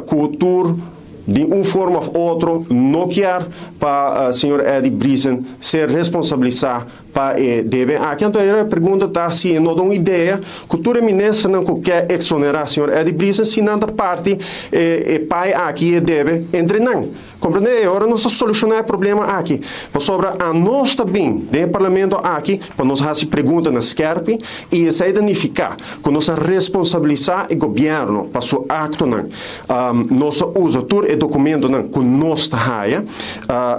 ku tur di un forma of otro no kier pa señor Eddie Briesen ser responsabilisa Pa e debe aki anto e pregunta ta si e no ta un idea ku tur e ministernan ku ke eksonerá señor Eddie Briesen si nan ta parti e e pai aki e debe entre nan. Komprendé? E ora nos ta solushoná e problema aki. Pasobra anos ta bin den e parlamento aki pa nos hasi preguntanan skèrpi i esei ta nifiká ku nos a responsabilisá e gobièrnu pa su aktonan. Nos a usa tur e dokumentonan ku nos ta haya.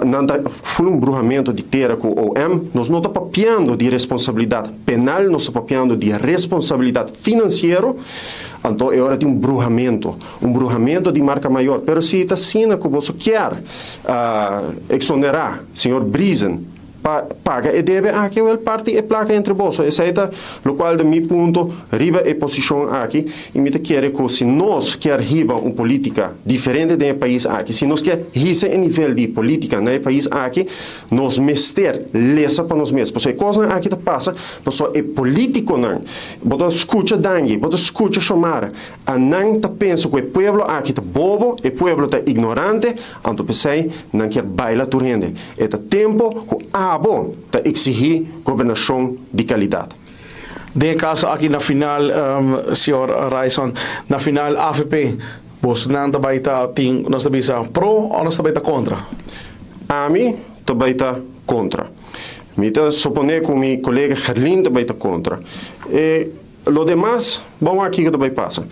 Nan ta ful un bruhamento di tera ku OM. Nos no ta papiando di responsabilidat penal, nos ta papiando di responsabilidat finansiero. Anto e ora tin un bruhamento, un bruhamento di marka mayor. Pero si ta asina ku boso kier eksonerá señor Briesen, Pa paga e debe aki wel parti e plaka entre boso. Esei ta lokual den mi punto riba e posishon aki i mi ta kere ku si nos kier hiba un politika diferente den e pais aki, si nos kier hisa e nivel di politika na e pais aki, nos mester lesa pa nos mes. Pasobra e kosnan aki ta pasa pasobra e politikonan, bo ta skucha Dangui, bo ta skucha Xiomara, a nan ta pensa ku e pueblo aki ta bobo, e pueblo ta ignorante, anto p'esei nan kier baila tur hende. E ta tempo ku abo ta eksihí gobernashon di kalidat. Den e kaso aki na final, señor Ryson, na final avp, bosnan ta bai ta tin, nos ta bisa pro o nos ta bai ta kontra? Ami ta bai ta kontra. Mi ta suponé ku mi kolega Gerlin ta bai ta kontra. E Lo demas, bon wak kiko ta bai pasa.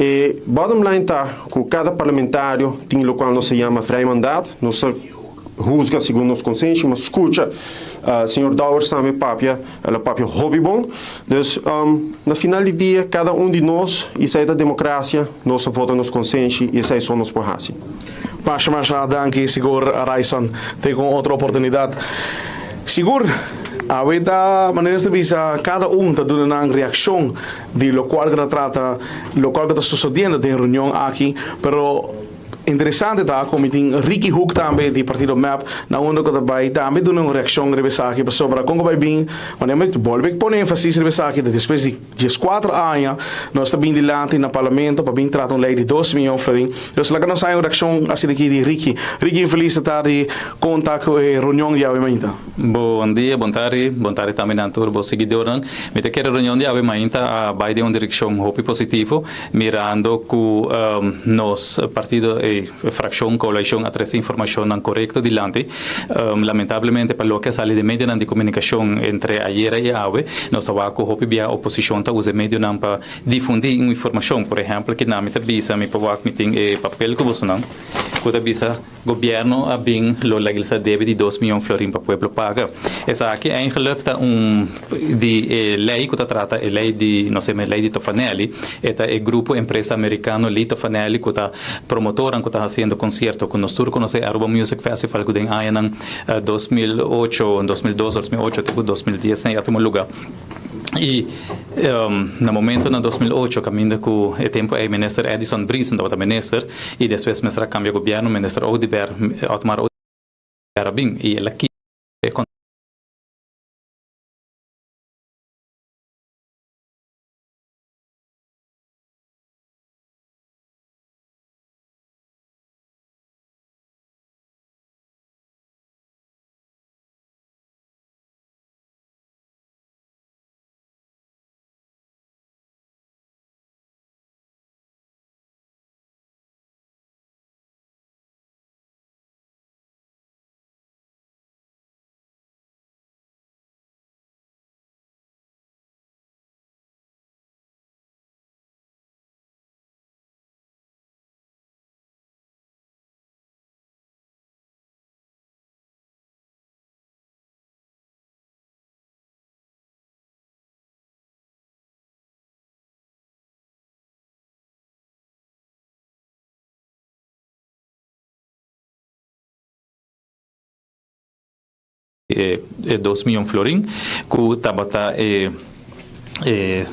E bottom line ta ku kada parlamentario tin lokual nos ta yama vrij mandaat, nos ta huzga segun nos konsenshi, mas skucha señor Dowers tambe papia, el a papia hopi bon. Dus na final di dia kada un di nos, i esei ta demokrasia, nos ta vota nos konsenshi i esei so nos por hasi. Masha masha danki sigur Ryson te ku un otro oportunidat. Sigur awe ta manera nos ta bisa kada un ta duna nan reakshon di lokual ku ta trata lokual ku ta sosodiendo den reunion aki pero interesante ta ku mi tin Ricky Hoek tambe di partido mep na unda ku ta bai tambe duna un reakshon riba esaki pasobra kon ku bai bin manera mi bolbe pone enfasis riba esaki ta despues di Dieskuater aña nos ta bin dilanti na Parlamento pa bin trata un ley di dos miyon florin. Dus laga nos haña un reaccion asina aki di Ricky. Ricky infeliz ta tardi conta cu e reunion di awe mainta. Bon dia, bon tardi, bon tardi tambe na tur bo siguidornan. Mi ta kere reunion di awe mainta a bai den un direccion hopi positivo, mirando cu nos partido e fraccion coalicion a trece informacionnan corecto dilanti. Lamentablemente pa loke a sali den medionan di komunikashon entre ayera i awe, nos ta wak ku hopi bia oposishon ta usa e medionan pa difundí un informashon. Por ehèmpel, kinan mi ta bisa, mi por wak mi tin e papel ku bosonan, ku ta bisa gobièrnu a bin lo legalisá debe di dos miyon florin pa pueblo paga. Esaki eigenlik ta un di e lei ku ta trata e lei di, nos yama e lei di Tofanelli, e ta e grupo empresa merikano Lee Tofanelli ku ta Promotornan ku ta hasiendo konsierto ku nos tur konosé Aruba Music Festival ku den añanan 2008, 2002, 2008 te ku 2010 nan ya tuma luga. I na momento na 2008 kaminda ku e tempu ei Minister Edison Briesen tabata minister i despues mester a kambia gobièrnu Minister Oduber, Otmar Oduber a bin i el a kita e E 2 miyon florin cu tabata e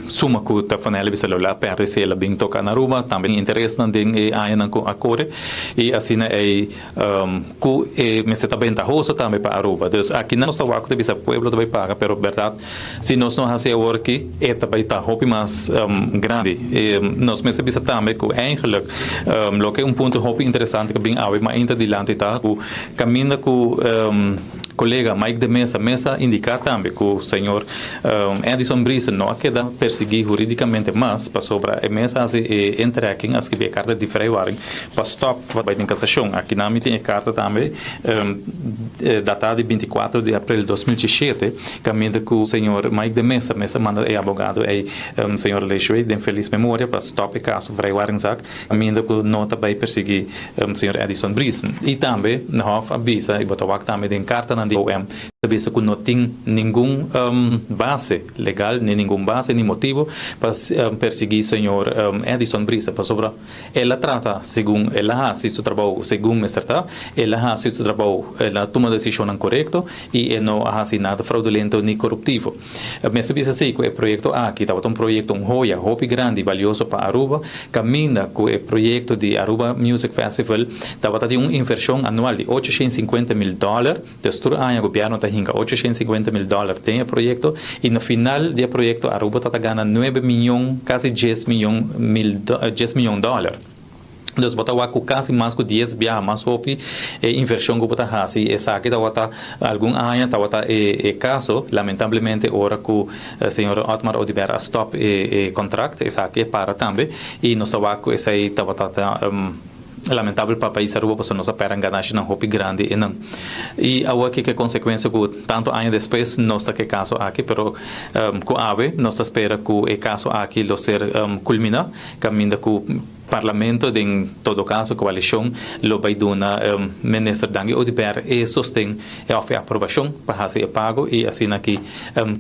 suma cu Tofanelli bisa lo a perde si el a bin toca na Aruba, tambe interes nan den e añanan cu a core y asina e cu e mester ta ventahoso tambe pa Aruba. Dus aki nos ta wak bisa pueblo ta paga, pero berdad, si nos no haci awor aki, e ta ta hopi mas grandi. E, nos mester bisa tambe cu eigenlijk loke un punto hopi interesante cu bin awe mainta dilanti ta cu caminda cu colega Mike de Meza mes a indica tambe cu señor Edison Briesen no a keda persigui huridicamente mas pasobra e mes a haci e intrekking, a skirbi e carta di vrijwaring pa stop pa bay den casacion. Aki na mi tin e carta tambe data di 24 di april di 2017, caminda cu señor Mike de Meza mes a manda e abogado e señor Leishway den feliz memoria pa stop e caso vrijwaringszaak, caminda cu no ta bay persigui señor Edison Briesen. Y tambe Hof a bisa y bo ta wak tambe den carta nan di OM bisa cu no tin ningun base legal, ni ningun base ni motibo pa persigui señor Edison Briesen, pasobra el a trata segun el a haci su trabou segun mester ta, el a haci su trabou, el a tuma decision corecto y e no a haci nada fraudulento ni coruptivo. Mester bisa si cu e proyecto aki tabata un proyecto, un joya hopi grandi, valioso pa Aruba, caminda cu e proyecto di Aruba Music Festival tabata di un inversion anual di 850 mil dollar. Dus tur aña gobierno ta hinca 850 mil dollar den e proyecto y na final di e proyecto Aruba ta gana 9 miyon, casi 10 miyon, mil, 10 miyon dollar. Dus bo ta wak casi mas cu 10 biaha mas hopi e inversion cu bo ta haci. Esaki tabata algun aña tabata e caso. Lamentablemente, ora cu señor Otmar Oduber a stop e contract, esaki a para tambe y nos ta wak cu esey tabata lamentabel pa pais Aruba, pasobra nos a perde ganashi nan hopi grandi y nan. Y awor cu e consecuencia cu tanto aña despues nos ta cu e caso aki, pero cu awe nos ta spera cu e caso aki lo ser culmina, caminda cu parlamento, den todo caso coalicion, lo bay duna minister Dangui Oduber e sosten e of e aprobacion pa haci e pago y asina aki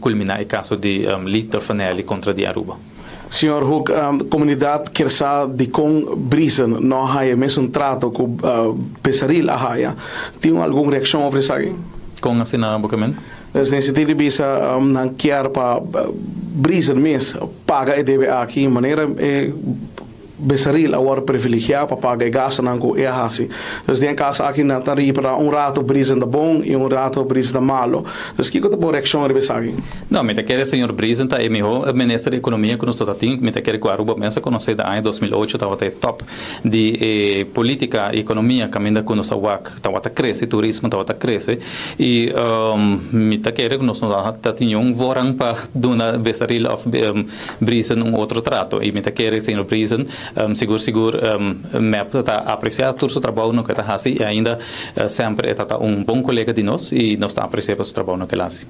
culmina e caso di Lee Tofanelli contra di Aruba. Señor Hoek, comunidad kier sa di con Briesen no a haya mesun trato cu Besaril a haya. Tin algun reaccion over esaki? Con asina, bo kiermen? Dus den sentido di bisa nan kier pa Briesen mes paga e debe aki manera Besaril a wordo privilegia pa paga e gastonan cu e a haci. Dus den caso aki nan ta riba un rato Briesen ta bon y un rato Briesen ta malo. Dus kico ta bo reaccion riba esaki? No, mi ta kere señor Briesen ta e miho minister di economia cu nos tin. Mi ta kere cu Aruba mes a conoce den aña 2008 tabata e top di politica y economia, caminda cu nos a wak tabata crece, turismo tabata crece y mi ta kere cu nos no ta tin un voorrang pa duna Besaril of Briesen un otro trato y mi ta kere señor Briesen sigur sigur MEP ta aprecia tur su trabou no cu ta haci y ainda semper ta un bon colega di nos y nos ta aprecia pa su trabou no cu el a haci.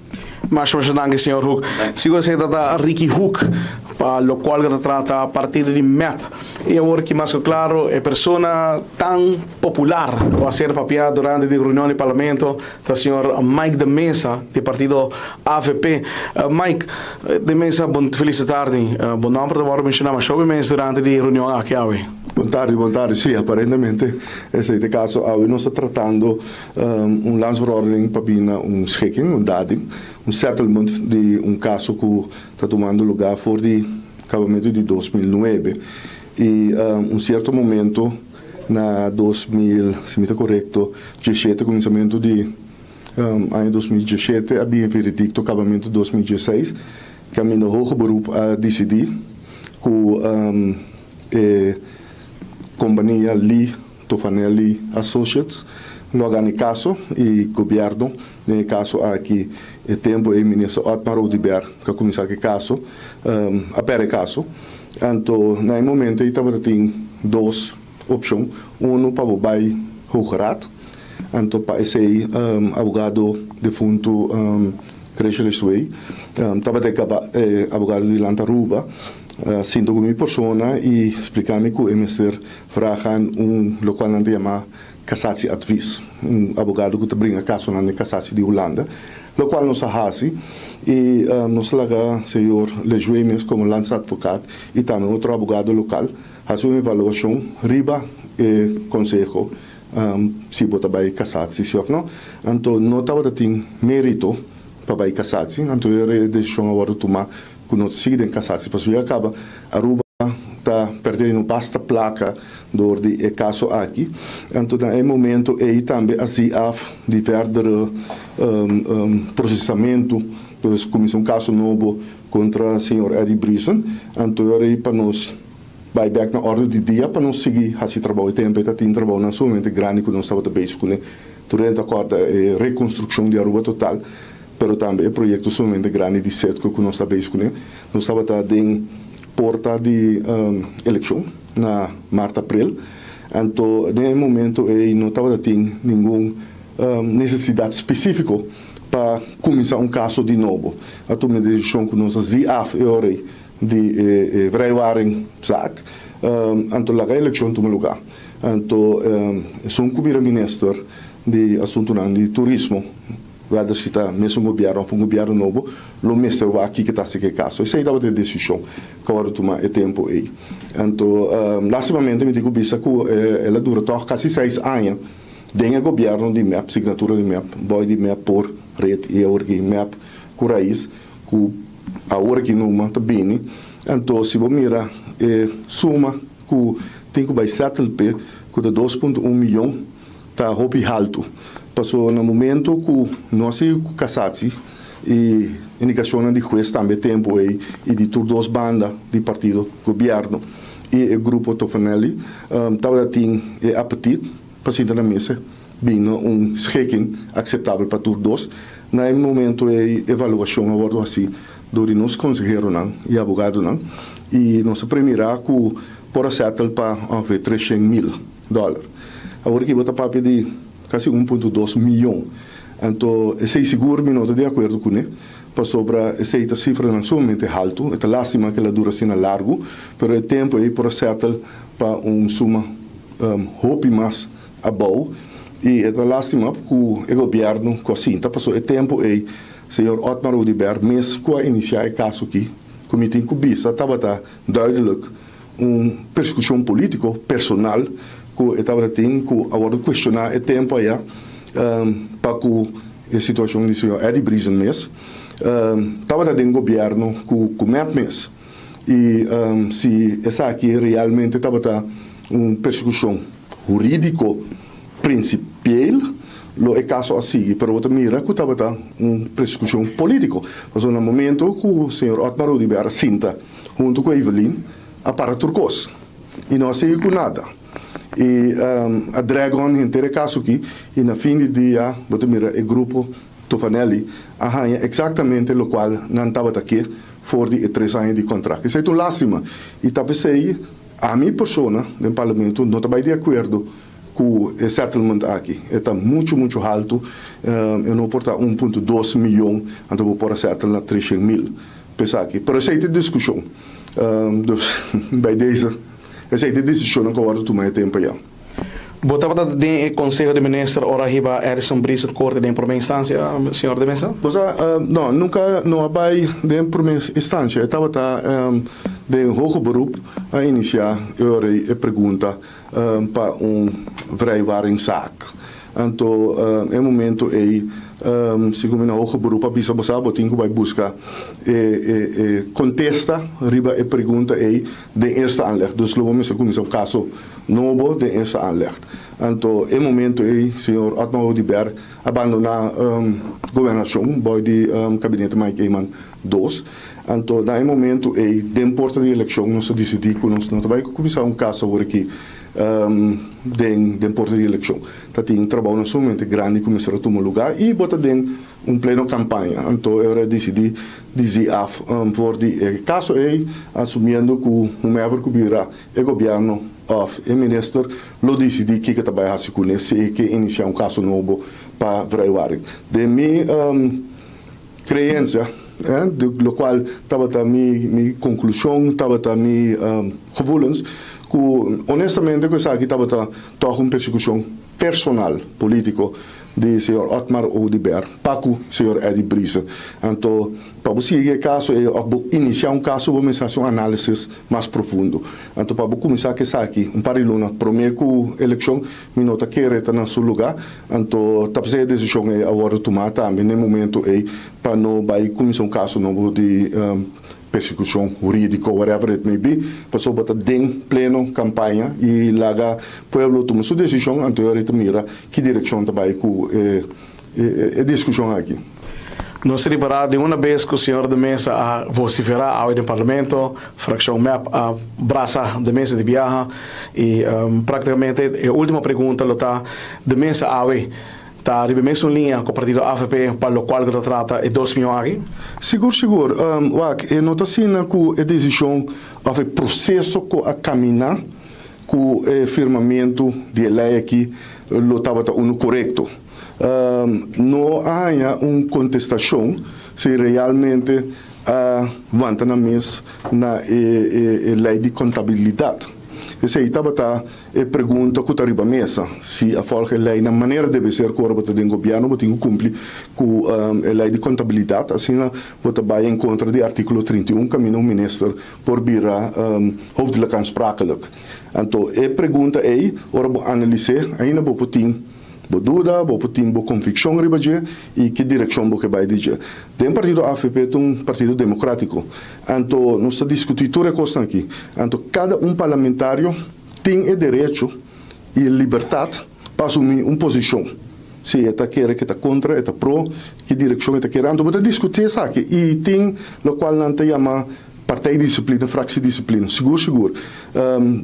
Masha masha danki, señor Hoek. Sigur esey ta Ricky Hoek pa locual ta trata partido di MEP. Y awor cu mas claro, e persona tan popular cu a ser papia durante e reunion di parlamento ta señor Mike de Meza di partido AVP. Mike de Meza, bon feliz tardi. Bon nomber ta wordo menciona mas mes durante e reunion aki awe. Bon tardi, bon tardi. Si, aparentemente, esey ta e caso. Awe nos ta tratando un landsverordening pa un schikking, un dading, un settlement di un caso cu ta tumando luga for di acabamento di 2009. Y un cierto momento, na 2000, si mi ta corecto, 17, cuminsamento di aña 2017, a bin veredicto acabamento di 2016, cu e hoger beroep a dicidi cu e compania Lee Tofanelli Associates lo gana e caso y gobierno, den e caso aki, e tempo e minister Otmar Oduber, cu a cuminsa cu e caso, a perde e caso. Anto, na e momento, tabatin dos opcion. Uno pa bay Hoge Raad, anto pa esey abogado defunto Christian Way, tabata abogado di Land Aruba, sinta cu mi persona y splica mi cu e mester vragen un locual nan ta yama cassatieadvies, un abogado cu ta bringa caso na cassatie di Hulanda, locual nos a haci y nos a laga señor Lejuemes como landsadvocaat y tambe otro abogado local haci un evaluacion riba e conseho. si bo ta bai cassatie si of no. Anto no tabata tin merito pa bai cassatie, anto e decision a wordo tuma cu no ta sigui den cassatie pasobra ya caba Aruba ta perdiendo basta placa door di e caso aki. Anto na e momento ey tambe a zi af di verdere procesamento, dus cuminsa un caso nobo contra señor Eddie Briesen. Anto e ora ey pa nos bai bek na orde di dia pa nos sigui haci trabou. E tempo ey ta tin trabounan sumamente grandi cu nos tabata bezig cune. Tur hende ta corda e reconstruccion di Aruba total, pero tambe e proyecto sumamente grandi di Citgo cu nos ta bezig cune. Nos tabata den porta di eleccion na maart april, anto den e momento ey no tabata tin ningun necesidad specifico pa cuminsa un caso di nobo. A tuma e decision cu nos a zi af e ora ey di e vrijwaring zaak, anto laga e eleccion tuma lugar. Anto esun cu bira minister di asuntonan di turismo, wèder si ta mesun gobierno of un gobierno nobo, lo mester wak kiko ta hasi ku e kaso. Esei tabata e desishon ku a wòrdu tumá e tempu ei. Anto, lastimamente mi tin ku bisa ku el a dura tòg kasi seis aña den e gobierno di mep, signatura di mep, bòi di mep por ret i awor aki mep ku rais ku awor aki numa ta bini. Anto, si bo mira e suma ku tin ku bai sètel p'e, ku ta 2.1 miyon, ta hopi haltu. Paso na momento ku no a sigui ku kasatsi i indikashonnan di hues tambe tempu ei i di tur dos banda di partido gobièrnu i e grupo Tofanelli tabata tin e apetit pa sinta na mesa bin na un schikking akseptabel pa tur dos. Na e momento ei evaluashon a wòrdu hasi dor di nos konseheronan i abogadonan i nos a premirá ku por a sètel pa ongeveer 300.000 dòler. Awor aki bo ta papia di kasi 1.2 miyon. Anto esei sigur mi no ta di akuerdo kuné, pasobra esei ta sifranan sumamente haltu. E ta lastima ku el a dura asina largu, pero e tempu ei por a sètel pa un suma hopi mas abou. I e ta lastima ku e gobièrnu ku a sinta, pasobra e tempu ei señor Otmar Oduber mes ku a inisiá e kaso aki, ku mi tin ku bisa tabata duidelijk un persekushon polítiko personal ku e tabata tin ku a wòrdu kuestioná e tempu aya pa ku e situashon di señor Eddie Briesen mes tabata den gobièrnu ku ku mep mes i si esaki realmente tabata un persekushon hurídiko prinsipiel lo e kaso a sigui pero bo ta mira ku tabata un persekushon polítiko pasobra na momento ku señor Otmar Oduber a sinta huntu ku Evelyn a para tur kos i no a sigui ku nada i a drag on henter e kaso aki i na fin di dia bo ta mira e grupo Tofanelli a haña eksaktamente lokual nan tabata ke for di e tres aña di kontrakt. Esei ta un lastima i ta p'esei ami persona den parlamento no ta bai di akuerdo ku e settlement aki. E ta muchu muchu haltu e no por ta 1.2 miyon anto bo por a settle na 300.000. P'esaki. Pero esei ta e diskushon. Dus, bij deze, esei ta e desishonnan ku a wòrdu tuma e tempu ayá. Bo tabata den e Konseho di Minister ora hiba Edison Briesen korte den promé instansia, señor de Meza? Bo sa, no, nunka no a bai den promé instansia. E tabata den hoger beroep a inisiá e ora ei e pregunta pa un vrijwaringszaak. Anto e momento ei segun mi na hoger beroep a bisa bo sa bo tin ku bai buska e e kontesta riba e pregunta ei den eerste aanleg. Dus lo bo mester kuminsá un kaso nobo den eerste aanleg. Anto e momento ei señor Otmar Oduber a bandoná gobernashon bou di kabinete Mike Eman dos. Anto na e momento ei den porta di elekshon nos a disidí ku nos no ta bai kuminsá un kaso awor aki. Den den porta di elekshon ta tin trabounan sumamente grandi ku mester a tuma lugá i bo ta den un pleno kampaña. Anto e ora a disidí di zi af for di e kaso ei asumiendo ku whomever ku bira e gobièrnu òf e minister lo disidí kiko ta bai hasi kuné si e ke inisiá un kaso nobo pa vrijwaring. Den mi creencia, locual tabata mi mi conclusion, tabata mi gevoelens, cu honestamente cu esaki tabata toch un persecucion personal, politico. di señor Otmar Oduber pa cu señor Eddie Briesen. Anto pa bo sigui e caso ey of bo inicia un caso bo mester haci un analisis mas profundo. Anto pa bo cuminsa cu esaki un par di luna prome cu eleccion mi no ta kere ta na su luga. Anto ta p'esey e decision ey a wordo tuma tambe n'e momento ey pa no bay cuminsa un caso nobo di persecucion huridico whatever it may be pasobra bo ta den pleno campaña y laga pueblo tuma su decision anto e ora ta mira ki direccion ta bay cu e e discusion aki. Nos ripara di una bes cu señor de Meza a vocifera awe den Parlamento, fraccion mep a brasa de Meza di biaha y practicamente e ultimo pregunta lo ta de Meza awe Ta riba e mesun liña ku partido avp pa lokual ku ta trata e dos mion aki? Sigur sigur. Wak, e no ta asina ku e desishon òf e proseso ku a kaminá ku e firmamentu di e lei aki lo tabata unu korekto. No a haña un kontestashon si realmente a wanta nan mes na e lei di kontabilidat. Esei tabata E pregunta ku ta riba mesa, si a volg e leinan manera debe ser ku ora bo ta den gobièrnu bo tin ku kumpli ku e lei di kontabilidat, asina bo ta bai en kontra di artíkulo 31 kaminda un minister por bira hoofdelijk aansprakelijk. Anto e pregunta ei ora bo analis'é ainda bo por tin bo duda, bo por tin bo konvikshon riba dje i ki direkshon bo ke bai di dje. Den partido avp ta un partido demokratiko, anto nos ta diskutí tur e kosnan aki. Anto kada un parlamentario tin e derecho i e libertat pa asumí un posishon, si e ta kere ke ta kontra, e ta pro, ki direkshon e ta kere. Anto bo ta diskutí esaki i tin lokual nan ta yama partijdisciplina, fractiedisciplina, sigur sigur.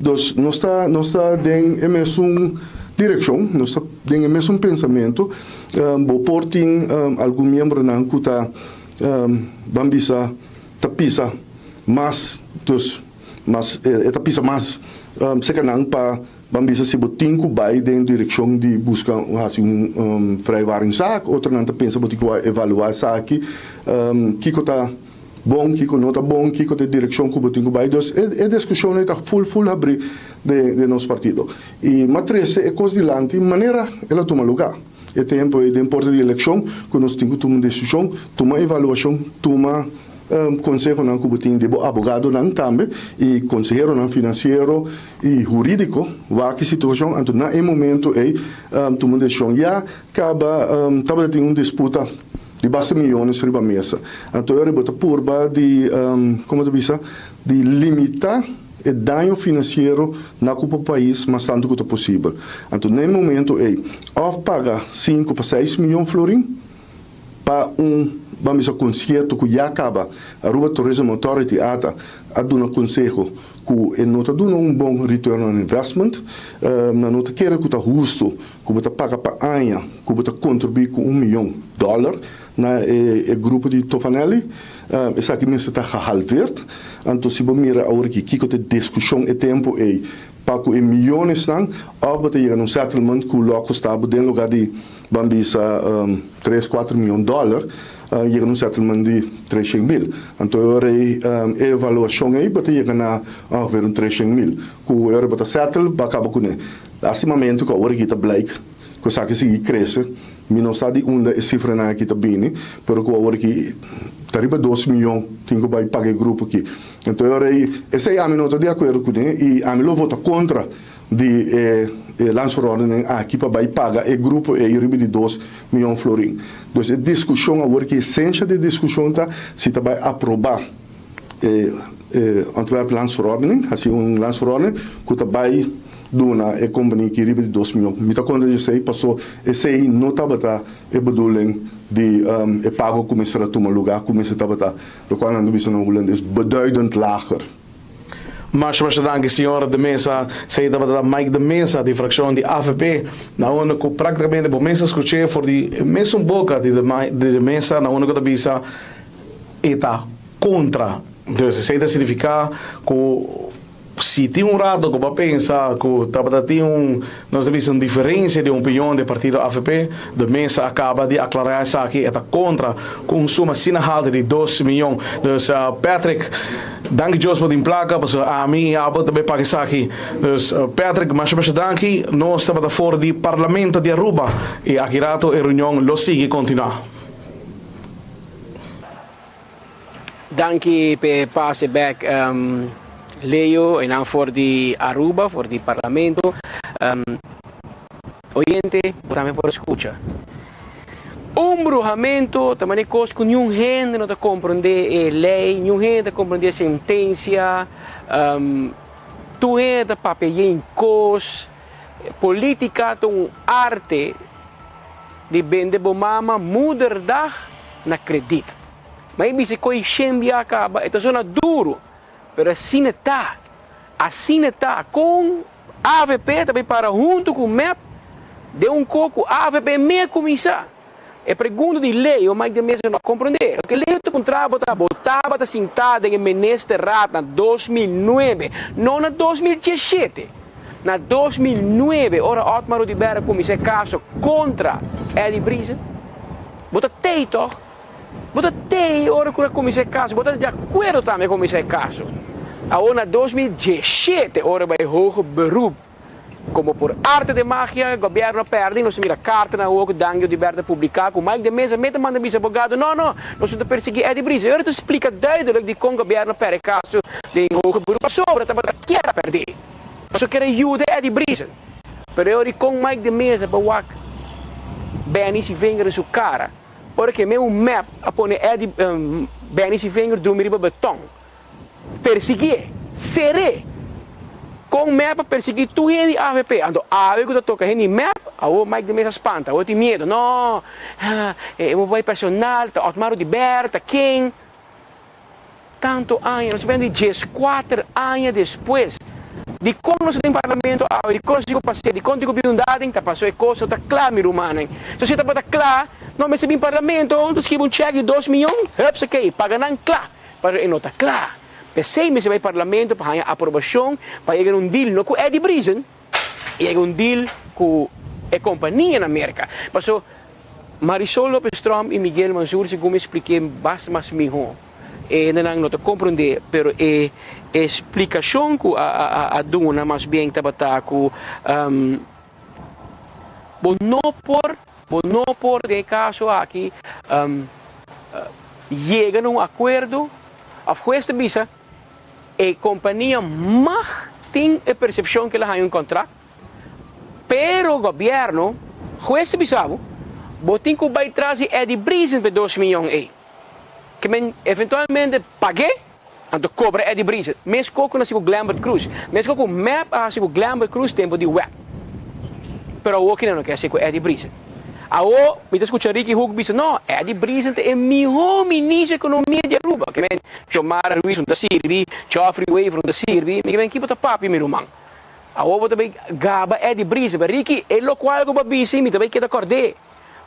Dus nos ta nos ta den e mesun direkshon, nos ta den e mesun pensamentu. Bo por tin algun miembronan ku ta ban bisa ta pisa mas, dus mas e ta pisa mas seka nan pa ban bisa si bo tin ku bai den direkshon di buska hasi un vrijwaringszaak, otronan ta pensa bo tin ku evaluá esaki, kiko ta bon, kiko no ta bon, kiko ta e direkshon ku bo tin ku bai. Dus e diskushon ei ta ful ful habrí den nos partido. I m'a trese e kos dilanti manera el a tuma lugá. E tempu ei den porta di elekshon ku nos tin ku tuma un desishon, tuma evaluashon, tuma konsehonan ku bo tin di bo abogadonan tambe i konseheronan finansiero i hurídiko wak e situashon. Anto na e momento ei tuma un desishon. Ya kaba tabata tin un disputa di basta miyones riba mesa. Anto e ora bo ta purba di, como ta bisa, di limita e daño financiero na cu pa pais mas tanto cu ta posibel. Anto na e momento ey, of paga cinco pa seis miyon florin pa un, ban bisa, concierto cu ya caba Aruba Tourism Authority, ata, a duna conseho cu e no ta duna un bon return on investment, nan no ta kere cu ta husto ku bo ta paga pa aña ku bo ta kontribuí ku un miyon dòler na e grupo di Tofanelli, esaki mester ta gehalveerd. Anto si bo mira awor aki kiko ta e diskushon e tempu ei pa ku e miyonesnan òf bo ta yega na un settlement ku lo a kosta bo den lugá di ban bisa tres kuater miyon dòler yega na un settlement di treshen mil. Anto e ora ei e evaluashon ei bo ta yega na ongeveer un treshen mil ku e ora bo ta settle bo a kaba kuné. Lastimamente ku awor aki ta blijk ku esaki sigui krese, mi no sa di unda e sifranan aki ta bini, pero ku awor aki ta riba dos miyon tin ku bai paga e grupo aki. Enton e ora ei, esei ami no ta di akuerdo kuné i ami lo vota kontra di e landsverordening aki pa bai paga e grupo ei riba di dos miyon florin. Dus e diskushon awor aki, esensha di e diskushon ta si ta bai aproba e ontwerp landsverordening, hasi un landsverordening ku ta bai duna e kompania ki riba di dos mion. Mi ta konta di esei paso esei no tabata e bedoeling di e pago ku mester a tuma luga, ku mester tabata lokual nan ta bisa na hulandes beduidend lager. Masha masha danki señor De Meza. Esei tabata Mike De Meza di frakshon di avp na unda ku praktikamente bo mes a skuch'é for di e mesun boka di De Meza na unda ku ta bisa e ta kontra. Dus esei ta signifiká ku. Si tin un rato cu bo a pensa cu tabata tin un, nos ta bisa un diferencia di opinion den partido avp, de Meza a caba di aclara esaki, e ta contra cu un suma asina halto di dos miyon. Dus Patrick, danki Dios bo tin placa, pasobra ami y abo ta bay paga esaki. Dus Patrick, masha masha danki, nos tabata for di Parlamento di Aruba y aki rato e reunion lo sigui continua. Danki p'e pase bek Leo, einan for di Aruba, for di Parlamento. Oyente, bo tambe por skucha. Un bruhamento ta manera kos ku niun hende no ta komprondé e lei, niun hende ta komprondé e sentensia, tur hende ta papia yen kos. Politica ta un arte di bende bo mama moederdag na credit. Ma e bisa koe shen bia caba e ta zona duro, pero asina ta, asina ta. Con avp ta bay para hunto cu mep den un co cu avp me a cuminsa? E pregunta di Leo Mike de Meza no a comprende. Loke Leo ta puntra bo ta, bo tabata sinta den e ministerraad na 2009, no na 2017. Na 2009 ora Otmar Oduber a cuminsa e caso contra Eddie Briesen, bo ta tey toch? Bo ta tey ora cu a cuminsa e caso, bo ta di acuerdo tambe a cuminsa e caso. Awor na 2017 ora bay hoger beroep Como por arte de magia, gobierno a perde y nos a mira cartanan awor cu Dangio di Berta publica cu Mike de Meza meta manda bisa abogado, no, no, nos no ta persegui Eddie Brice. E ora ta splica duidelijk dicon gobierno a perde e caso den hoger beroep pasobra tabata kier a perde, pasobra kier a yuda Eddie Brice. Pero e ora dicon Mike de Meza pa wak Benny Sivinger den su cara, ora ke me un mep a pone Eddie, Benny Sivinger drumi riba beton. Persiguié, ser'é. Kon mep a persiguí tur hende di avp? Anto awe ku ta toka hende di mep, awor Mike de Meza spanta, awor tin miedu. No, e bo bai personal, ta Otmar Oduber, ta ken? Tantu aña, nos ta bini di dieskuater aña despues. Dikon nos ta den parlamento awe? Dikon nos tin ku pas'é? Dikon tin ku bini un dading? Ta paso e kos no ta kla, mi rumannan. So si e tabata kla, no mester bin parlamento, ta skibi un chèk di dos miyon, hupsakey, paga nan kla. Pero e no ta kla. P'esei mester bai parlamento pa haña aprobashon pa yega na un deal, no ku Eddie Briesen, yega un deal ku e kompania na Merka. Paso Marisol Lopez Tromp i Miguel Mansur segun mi spliké basta mas mihó e hendenan no ta komprondé, pero e splikashon ku a duna mas bien tabata ku bo no por Bo no por den e kaso aki yega na un akuerdo òf hues ta bisa e kompania mag tin e persepshon ku el a haña un kontrakt, pero gobièrnu, hues ta bisa bo, bo tin ku bai tras di Eddie Briesen pa e dos miyon ei. Ke men eventualmente pag'é, anto kobra Eddie Briesen. Meskos ku nan hasi ku Glenbert Croes. Meskos ku mep a hasi ku Glenbert Croes tempu di web. Pero awor kinan no ke hasi ku Eddie Briesen. Awor mi ta skucha Ricky Hoek bisa, no, Eddie Briesen ta e mihó ministro di ekonomia di Aruba. Ke men Xiomara Ruiz no ta sirbi, Geoffrey Wever no ta sirbi. Mi ke men ki bo ta papia mi ruman? Awor bo ta bai gaba Eddie Briesen. Pero Ricky, e lokual ku bo a bisa mi ta bai keda kòrd'é.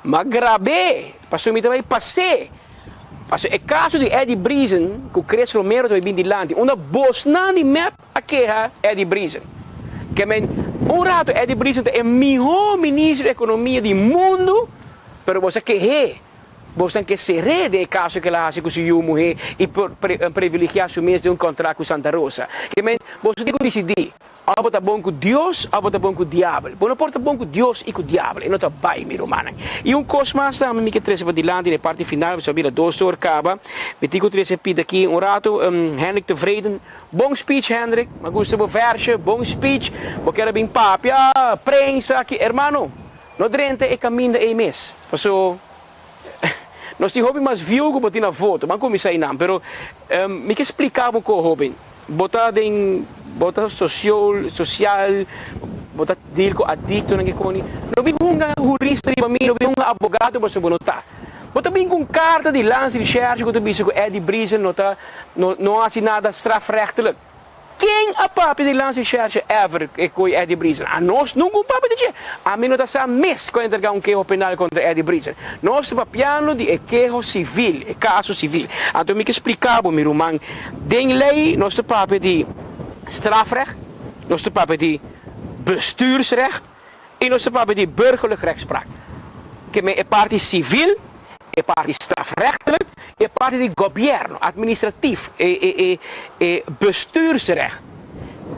M'a grab'é, pasobra mi ta bai pas'é. Pasobra e kaso di Eddie Briesen ku Chris Romero ta bai bin dilanti, unda bosnan di mep a keha Eddie Briesen. Ke men, un rato Eddie Briesen ta e mihó ministro di ekonomia di mundu, pero bos a keh'é. Bosnan ke ser'é den e kaso ku el a hasi ku su yu muhé i privilegiá su mes den un kontrakt ku Santa Rosa. Ke men, boso tin ku disidí. Abo bo ta bon ku Dios, abo bo ta bon ku diabel. Bo no por ta bon ku Dios i ku diabel. E no ta bai, mi rumannan. I un kos mas tambe mi ke trese padilanti na e parti final, pasobra a bira dos or kaba. Mi tin ku trese pida aki un ratu. Hendrik Tevreden, bon speech Hendrik, mi a gusta bo versje, bon speech. Bo ker a bin papia, prensa aki. Hermano, no drenta e kaminda ei mes, paso nos tin hopi mas view ku bo tin na voto. Ban kuminsá einan. Pero mi ke splika bo un kos, hoben. Bo ta den bo ta sosiol sosial bo ta deal ku adiktonan ke koni no bin hunga hurista riba mi no bin hunga abogado pasobra bo no ta bo ta bin ku un karta di landsrecherche ku ta bisa ku Eddie Briesen no ta no no hasi nada strafrechtelijk ken a papia di landsrecherche ever e koe Eddie Briesen anos nunka un papia di dje ami no ta sa mes ku a entrega un keho penal kontra Eddie Briesen nos ta papiando di e keho sivil e kaso sivil anto mi ke splika bo mi ruman. Den lei nos ta papia di. strafrecht, nos ta papia di bestuursrecht i nos ta papia di burgerlijk rechtspraak. Ke men e parti sivil, e parti strafrechtelijk i e parti di gobièrnu, administratief, e e e e bestuursrecht.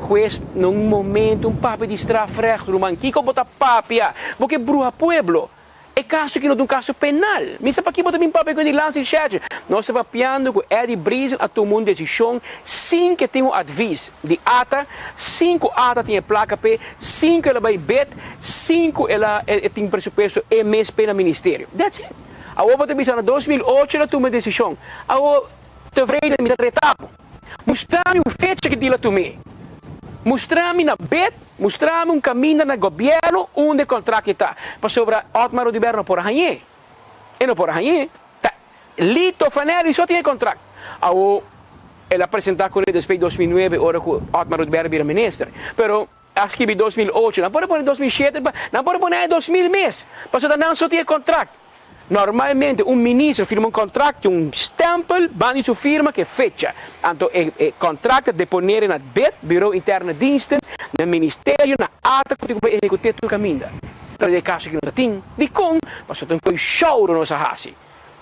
Hues na un momento un papia di strafrecht, ruman, kiko bo ta papia? Bo ke bruha pueblo. E kaso aki no ta un kaso penal. Mi sa paki bo ta bin papia ku di Lansi Shedge. Nos ta papiando ku Eddie Briesen a tuma un desishon sin ke tin un advis di ata, sin ku ata tin e plaka p'e, sin ku el a bai bed, sin ku el a e tin presupuesto e mes p'e na ministerio. That's it. Awor bo ta bisa na 2008 el a tuma e desishon. Awor tevreden mi ta reta bo. Mustra mi un fecha ki dil a tum'é. Mustra mi na bed, mustra mi un kaminda na gobièrnu unda e kontrakt ei ta. Pasobra Otmar Oduber no por a hañ'é. E no por a hañ'é. Ta Lito Fanelli so tin e kontrakt. Awor el a presentá kuné despues 2009 ora ku Otmar Oduber a bira minister. Pero a skibi 2008, nan por a pone 2007, nan por a pone 2000 mes. Pasobra ta nan so tin e kontrakt. Normalmente un minister firma un contract tin un stempel banda di su firma cu e fecha. Anto e e contract ta deponere na bid, Bureau Interne Diensten, na ministerio, na ata cu tin cu bay ehecuté tur caminda. Pero den e caso aki no ta tin. Dicon? Pasobra ta un coy shouro nos a haci.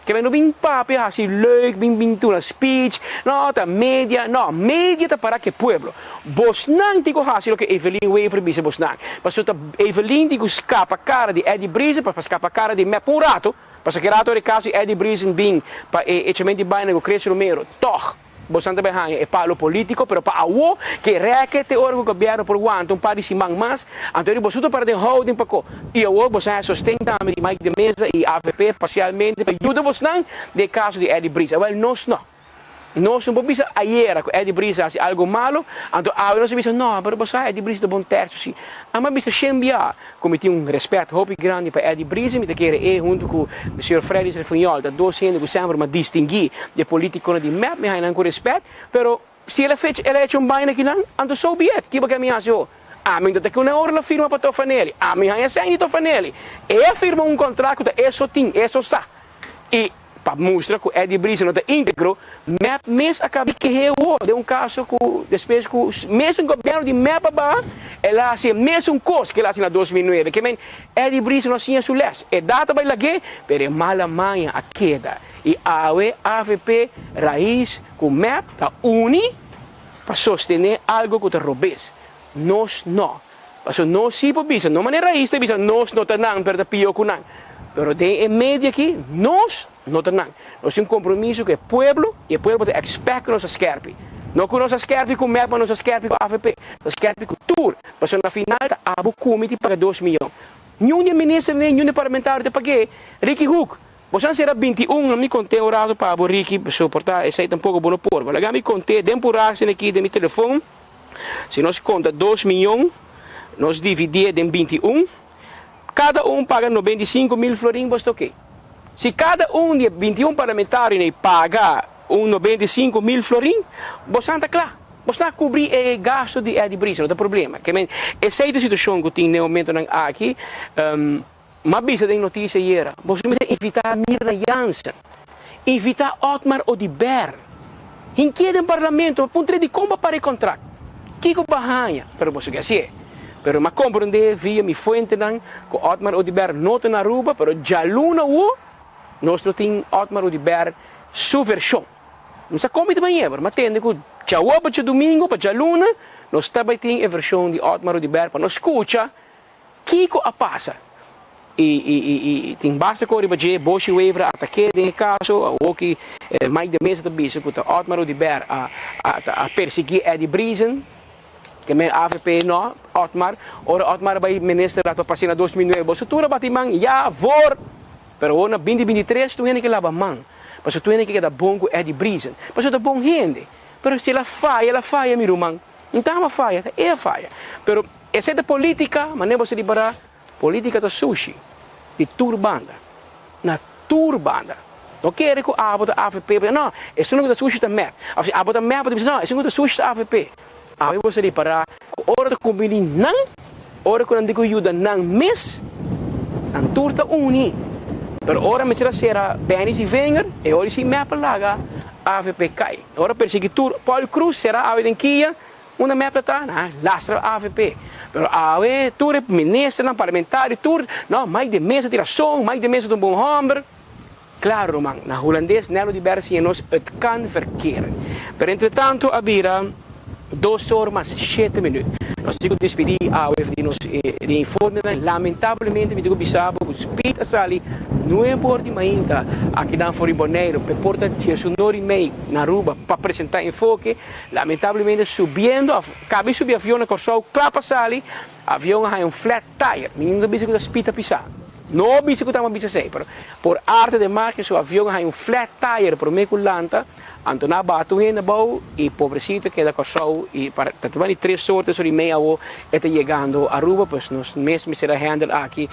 Ke men no bin papia haci leuk, bin bin duna speech, no ta media, no, media ta para cu e pueblo. Bosnan tin ku hasi loke Evelyn Wever bisa bosnan. Pasobra ta Evelyn tin ku skapa kara di Eddie Briesen pa skapa kara di mep un rato. Pasobra ki rato ora e kaso di Eddie Briesen bin pa e echament di baina ku Chris Romero, tòg bosnan ta bai haña e palo politiko. Pero pa awo ke rèke te ora ku gobièrnu por wanta un par di siman mas, anto eri boso ta para den houding pa ko. I awo bosnan a sosten tambe di Mike de Meza i avp parsialmente pa yuda bosnan den e kaso di Eddie Briesen. Awèl nos no. Nos no por bisa ayera ku Eddie Brice a hasi algu malu, anto awe nos a bisa no, pero bo sa Eddie Brice ta bon tèrsu si. Ami a bisa shen bia ku mi tin un rèspèt hopi grandi pa Eddie Brice, mi ta kere e huntu ku señor Freddy Refunjol ta dos hende ku semper mi a distinguí di e politikonan di mep, mi haña nan ku rèspèt, pero si el a fecha el a hecho un baina kinan, anto so be it, kiba ke mi hasi ho? Ami no ta ke una ora lo firma pa Tofanelli, ami haña sèn di Tofanelli, e a firma un kontrakt ku ta e so tin, e so sa, i. Pa mustra cu Eddie Brice no ta integro, mep mes a caba di kehe awor den un caso cu despues cu mesun gobierno di mep a baha, el a haci e mesun cos cu el a haci na 2009. Ke men Eddie Brice no a siña su les. E data bay lag'é, pero e mala maña a keda. Y awe avp, Raiz cu mep ta uni pa sostene algo cu ta robes. Nos no. Pasobra nos sí por bisa, no manera Raiz ta bisa nos no ta nan pero ta pio ku nan. Pero den e medio aki nos no ta nan. Nos tin un kompromiso ku e pueblo i e pueblo ta expect ku nos a skerpi. No ku nos a skerpi ku mep, ma nos a skerpi ku avp. Nos a skerpi ku tur. Pasobra na final ta abo ku mi tin paga dos miyon. Niun di e ministernan ei, niun di e parlamentario ta pag'é. Ricky Hoek, bo san sera 21, mi kont'é un rato pa abo Ricky, soportá esei tampoco bo no por. Laga mi kont'é den purá asina aki den mi telefon. Si nos konta dos miyon, nos dividié den 21, kada un paga 95 mil florin, bo sta oké. Si kada un di e 21 parlamentarionan paga un 95 mil florin, bo ta kla. Bo ta kubri e gasto di Eddie Briesen, no ta problema. Ke men, esei ta e situashon ku tin na momentonan aki, m'a bisa den notisia ayera, bo mester invitá Mirna Jansen, invitá Otmar Oduber, Hinké den parlamento, puntr'é di kon para e kontrakt. Kiko b'a haña, pero bo ke hasié. Pero m'a komprondé via mi fuentenan ku Otmar Oduber no ta na Aruba, pero djaluna wo, nos no tin Otmar Oduber su vershon. No sa kon mi ta bañ'é, pero m'a tende ku djawe pa djadumingu pa djaluna, nos ta bai tin e vershon di Otmar Oduber pa nos skucha kiko a pasa. I tin basta ku riba dje Booshi Wever a ataké den e kaso, awor ki Mike de Meza ta bisa ku ta Otmar Oduber a a persiguí Eddie Briesen, ke men avp no, Otmar, ora Otmar a bai minister pa pas'é na 2009, boso tur a bati man, ja voor! Pero awor na 2023 tur hende ke laba man, pasobra tur hende ke keda bon ku Eddie Briesen, pasobra ta bon hende, pero si el a faya, el a faya mi ruman, no ta ama faya, ta e a faya, pero esei ta politica, manera boso di para. Politica ta sushi di tur banda, na tur banda. No kere ku abo ta avp, no, esun ku ta sushi ta mep. Of si abo ta mep, bo ta bisa no, esun ku ta sushi ta avp. Awe bo sa ripará ku ora ta kumbiní nan, ora ku nan tin ku yuda nan mes, nan tur ta uni. Pero ora mester a sera Benny si vinger, e ora si mep a laga avp kai. Ora persiguí tur, Paul Croes sera awe den kia. Unda mep ta ta? Nan a lastra avp. Pero awe tur e ministernan, parlamentario, tur, no, Mike de Meza tin rason, Mike de Meza ta un bon homber. Claro ruman, na Hulandes Nello di Ber siña nos het kan verkeren. Pero entretanto a bira dos or mas shete minuut. Nos tin cu despidi awe di nos di informenan. Lamentablemente mi tin cu bisa bo cu Speed a sali nuebe or di mainta akinan for di Boneiru p'e por ta diesunor y mei na Aruba pa presenta Enfoke. Lamentablemente subiendo of cabi subi avion na Corsou cla pa sali, avion a haya un flat tire. Mi no ta bisa cu ta Speed a pisa. No bisa cu ta bisa esey, pero por arte de magia su avion a haya un flat tire prome cu lanta, anto nan a bati un hende abou y pobrecito keda Corsou y para ta tuma di tres or, tres or y media awo e ta yegando Aruba, pues nos mes mester a handle aki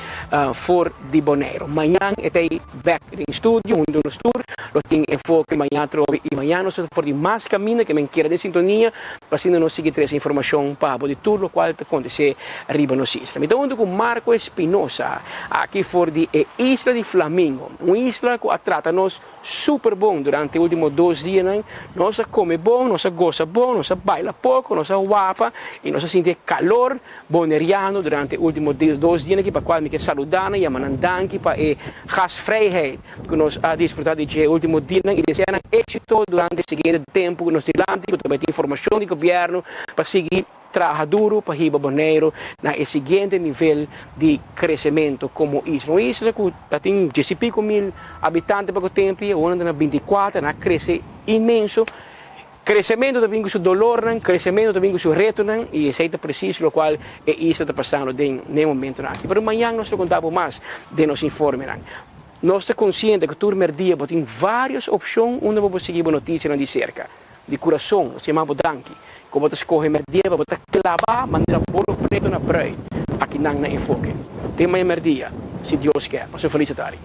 for di Boneiro. Mañan e ta ey bek den studio hunto nos tur lo tin enfoke mañan atrobe y mañan nos ta for di mas caminda ke men keda den sintonia pa asina nos sigui trece informacion pa bo di tur locual ta acontece riba nos isla. Mi ta hunto cu Marco Espinosa aki for di e isla di Flamingo, un isla cu a trata nos super bon durante e ultimo dos dianan. Nos a come bon, nos a goza bon, nos a baila poco, nos a wapa y nos a sinti e calor Boneriano durante e ultimo dos dianan aki pa cual mi ke saluda nan, yama nan danki pa e gastvrijheid cu nos a disfruta di dje e ultimo dianan y desea nan exito durante e siguiente tempo cu nos dilanti cu ta bay tin formacion di gobierno pa sigui traha duro pa hiba Boneiro na e siguiente nivel di crecemento como isla. Un isla cu ta tin dies y pico mil habitante pa cu tempo y awor nan ta na binticuater, nan a crece inmenso. Kresementu ta bin ku su dolornan, kresementu ta bin ku su retonan i esei ta presis lokual e isla ta pasando den n'e momentunan aki. Pero mañan nos lo konta bo mas den nos informenan. Nos ta konsiente ku tur merdia bo tin vários opshon unda bo por sigui bo notisianan di serka. Di kurason nos yama bo danki ku bo ta skohe merdia pa bo ta klabá manera bolo pretu na brùit akinan na Enfoke. Te mañan merdia, si Dios ke. Pasa un felis atari.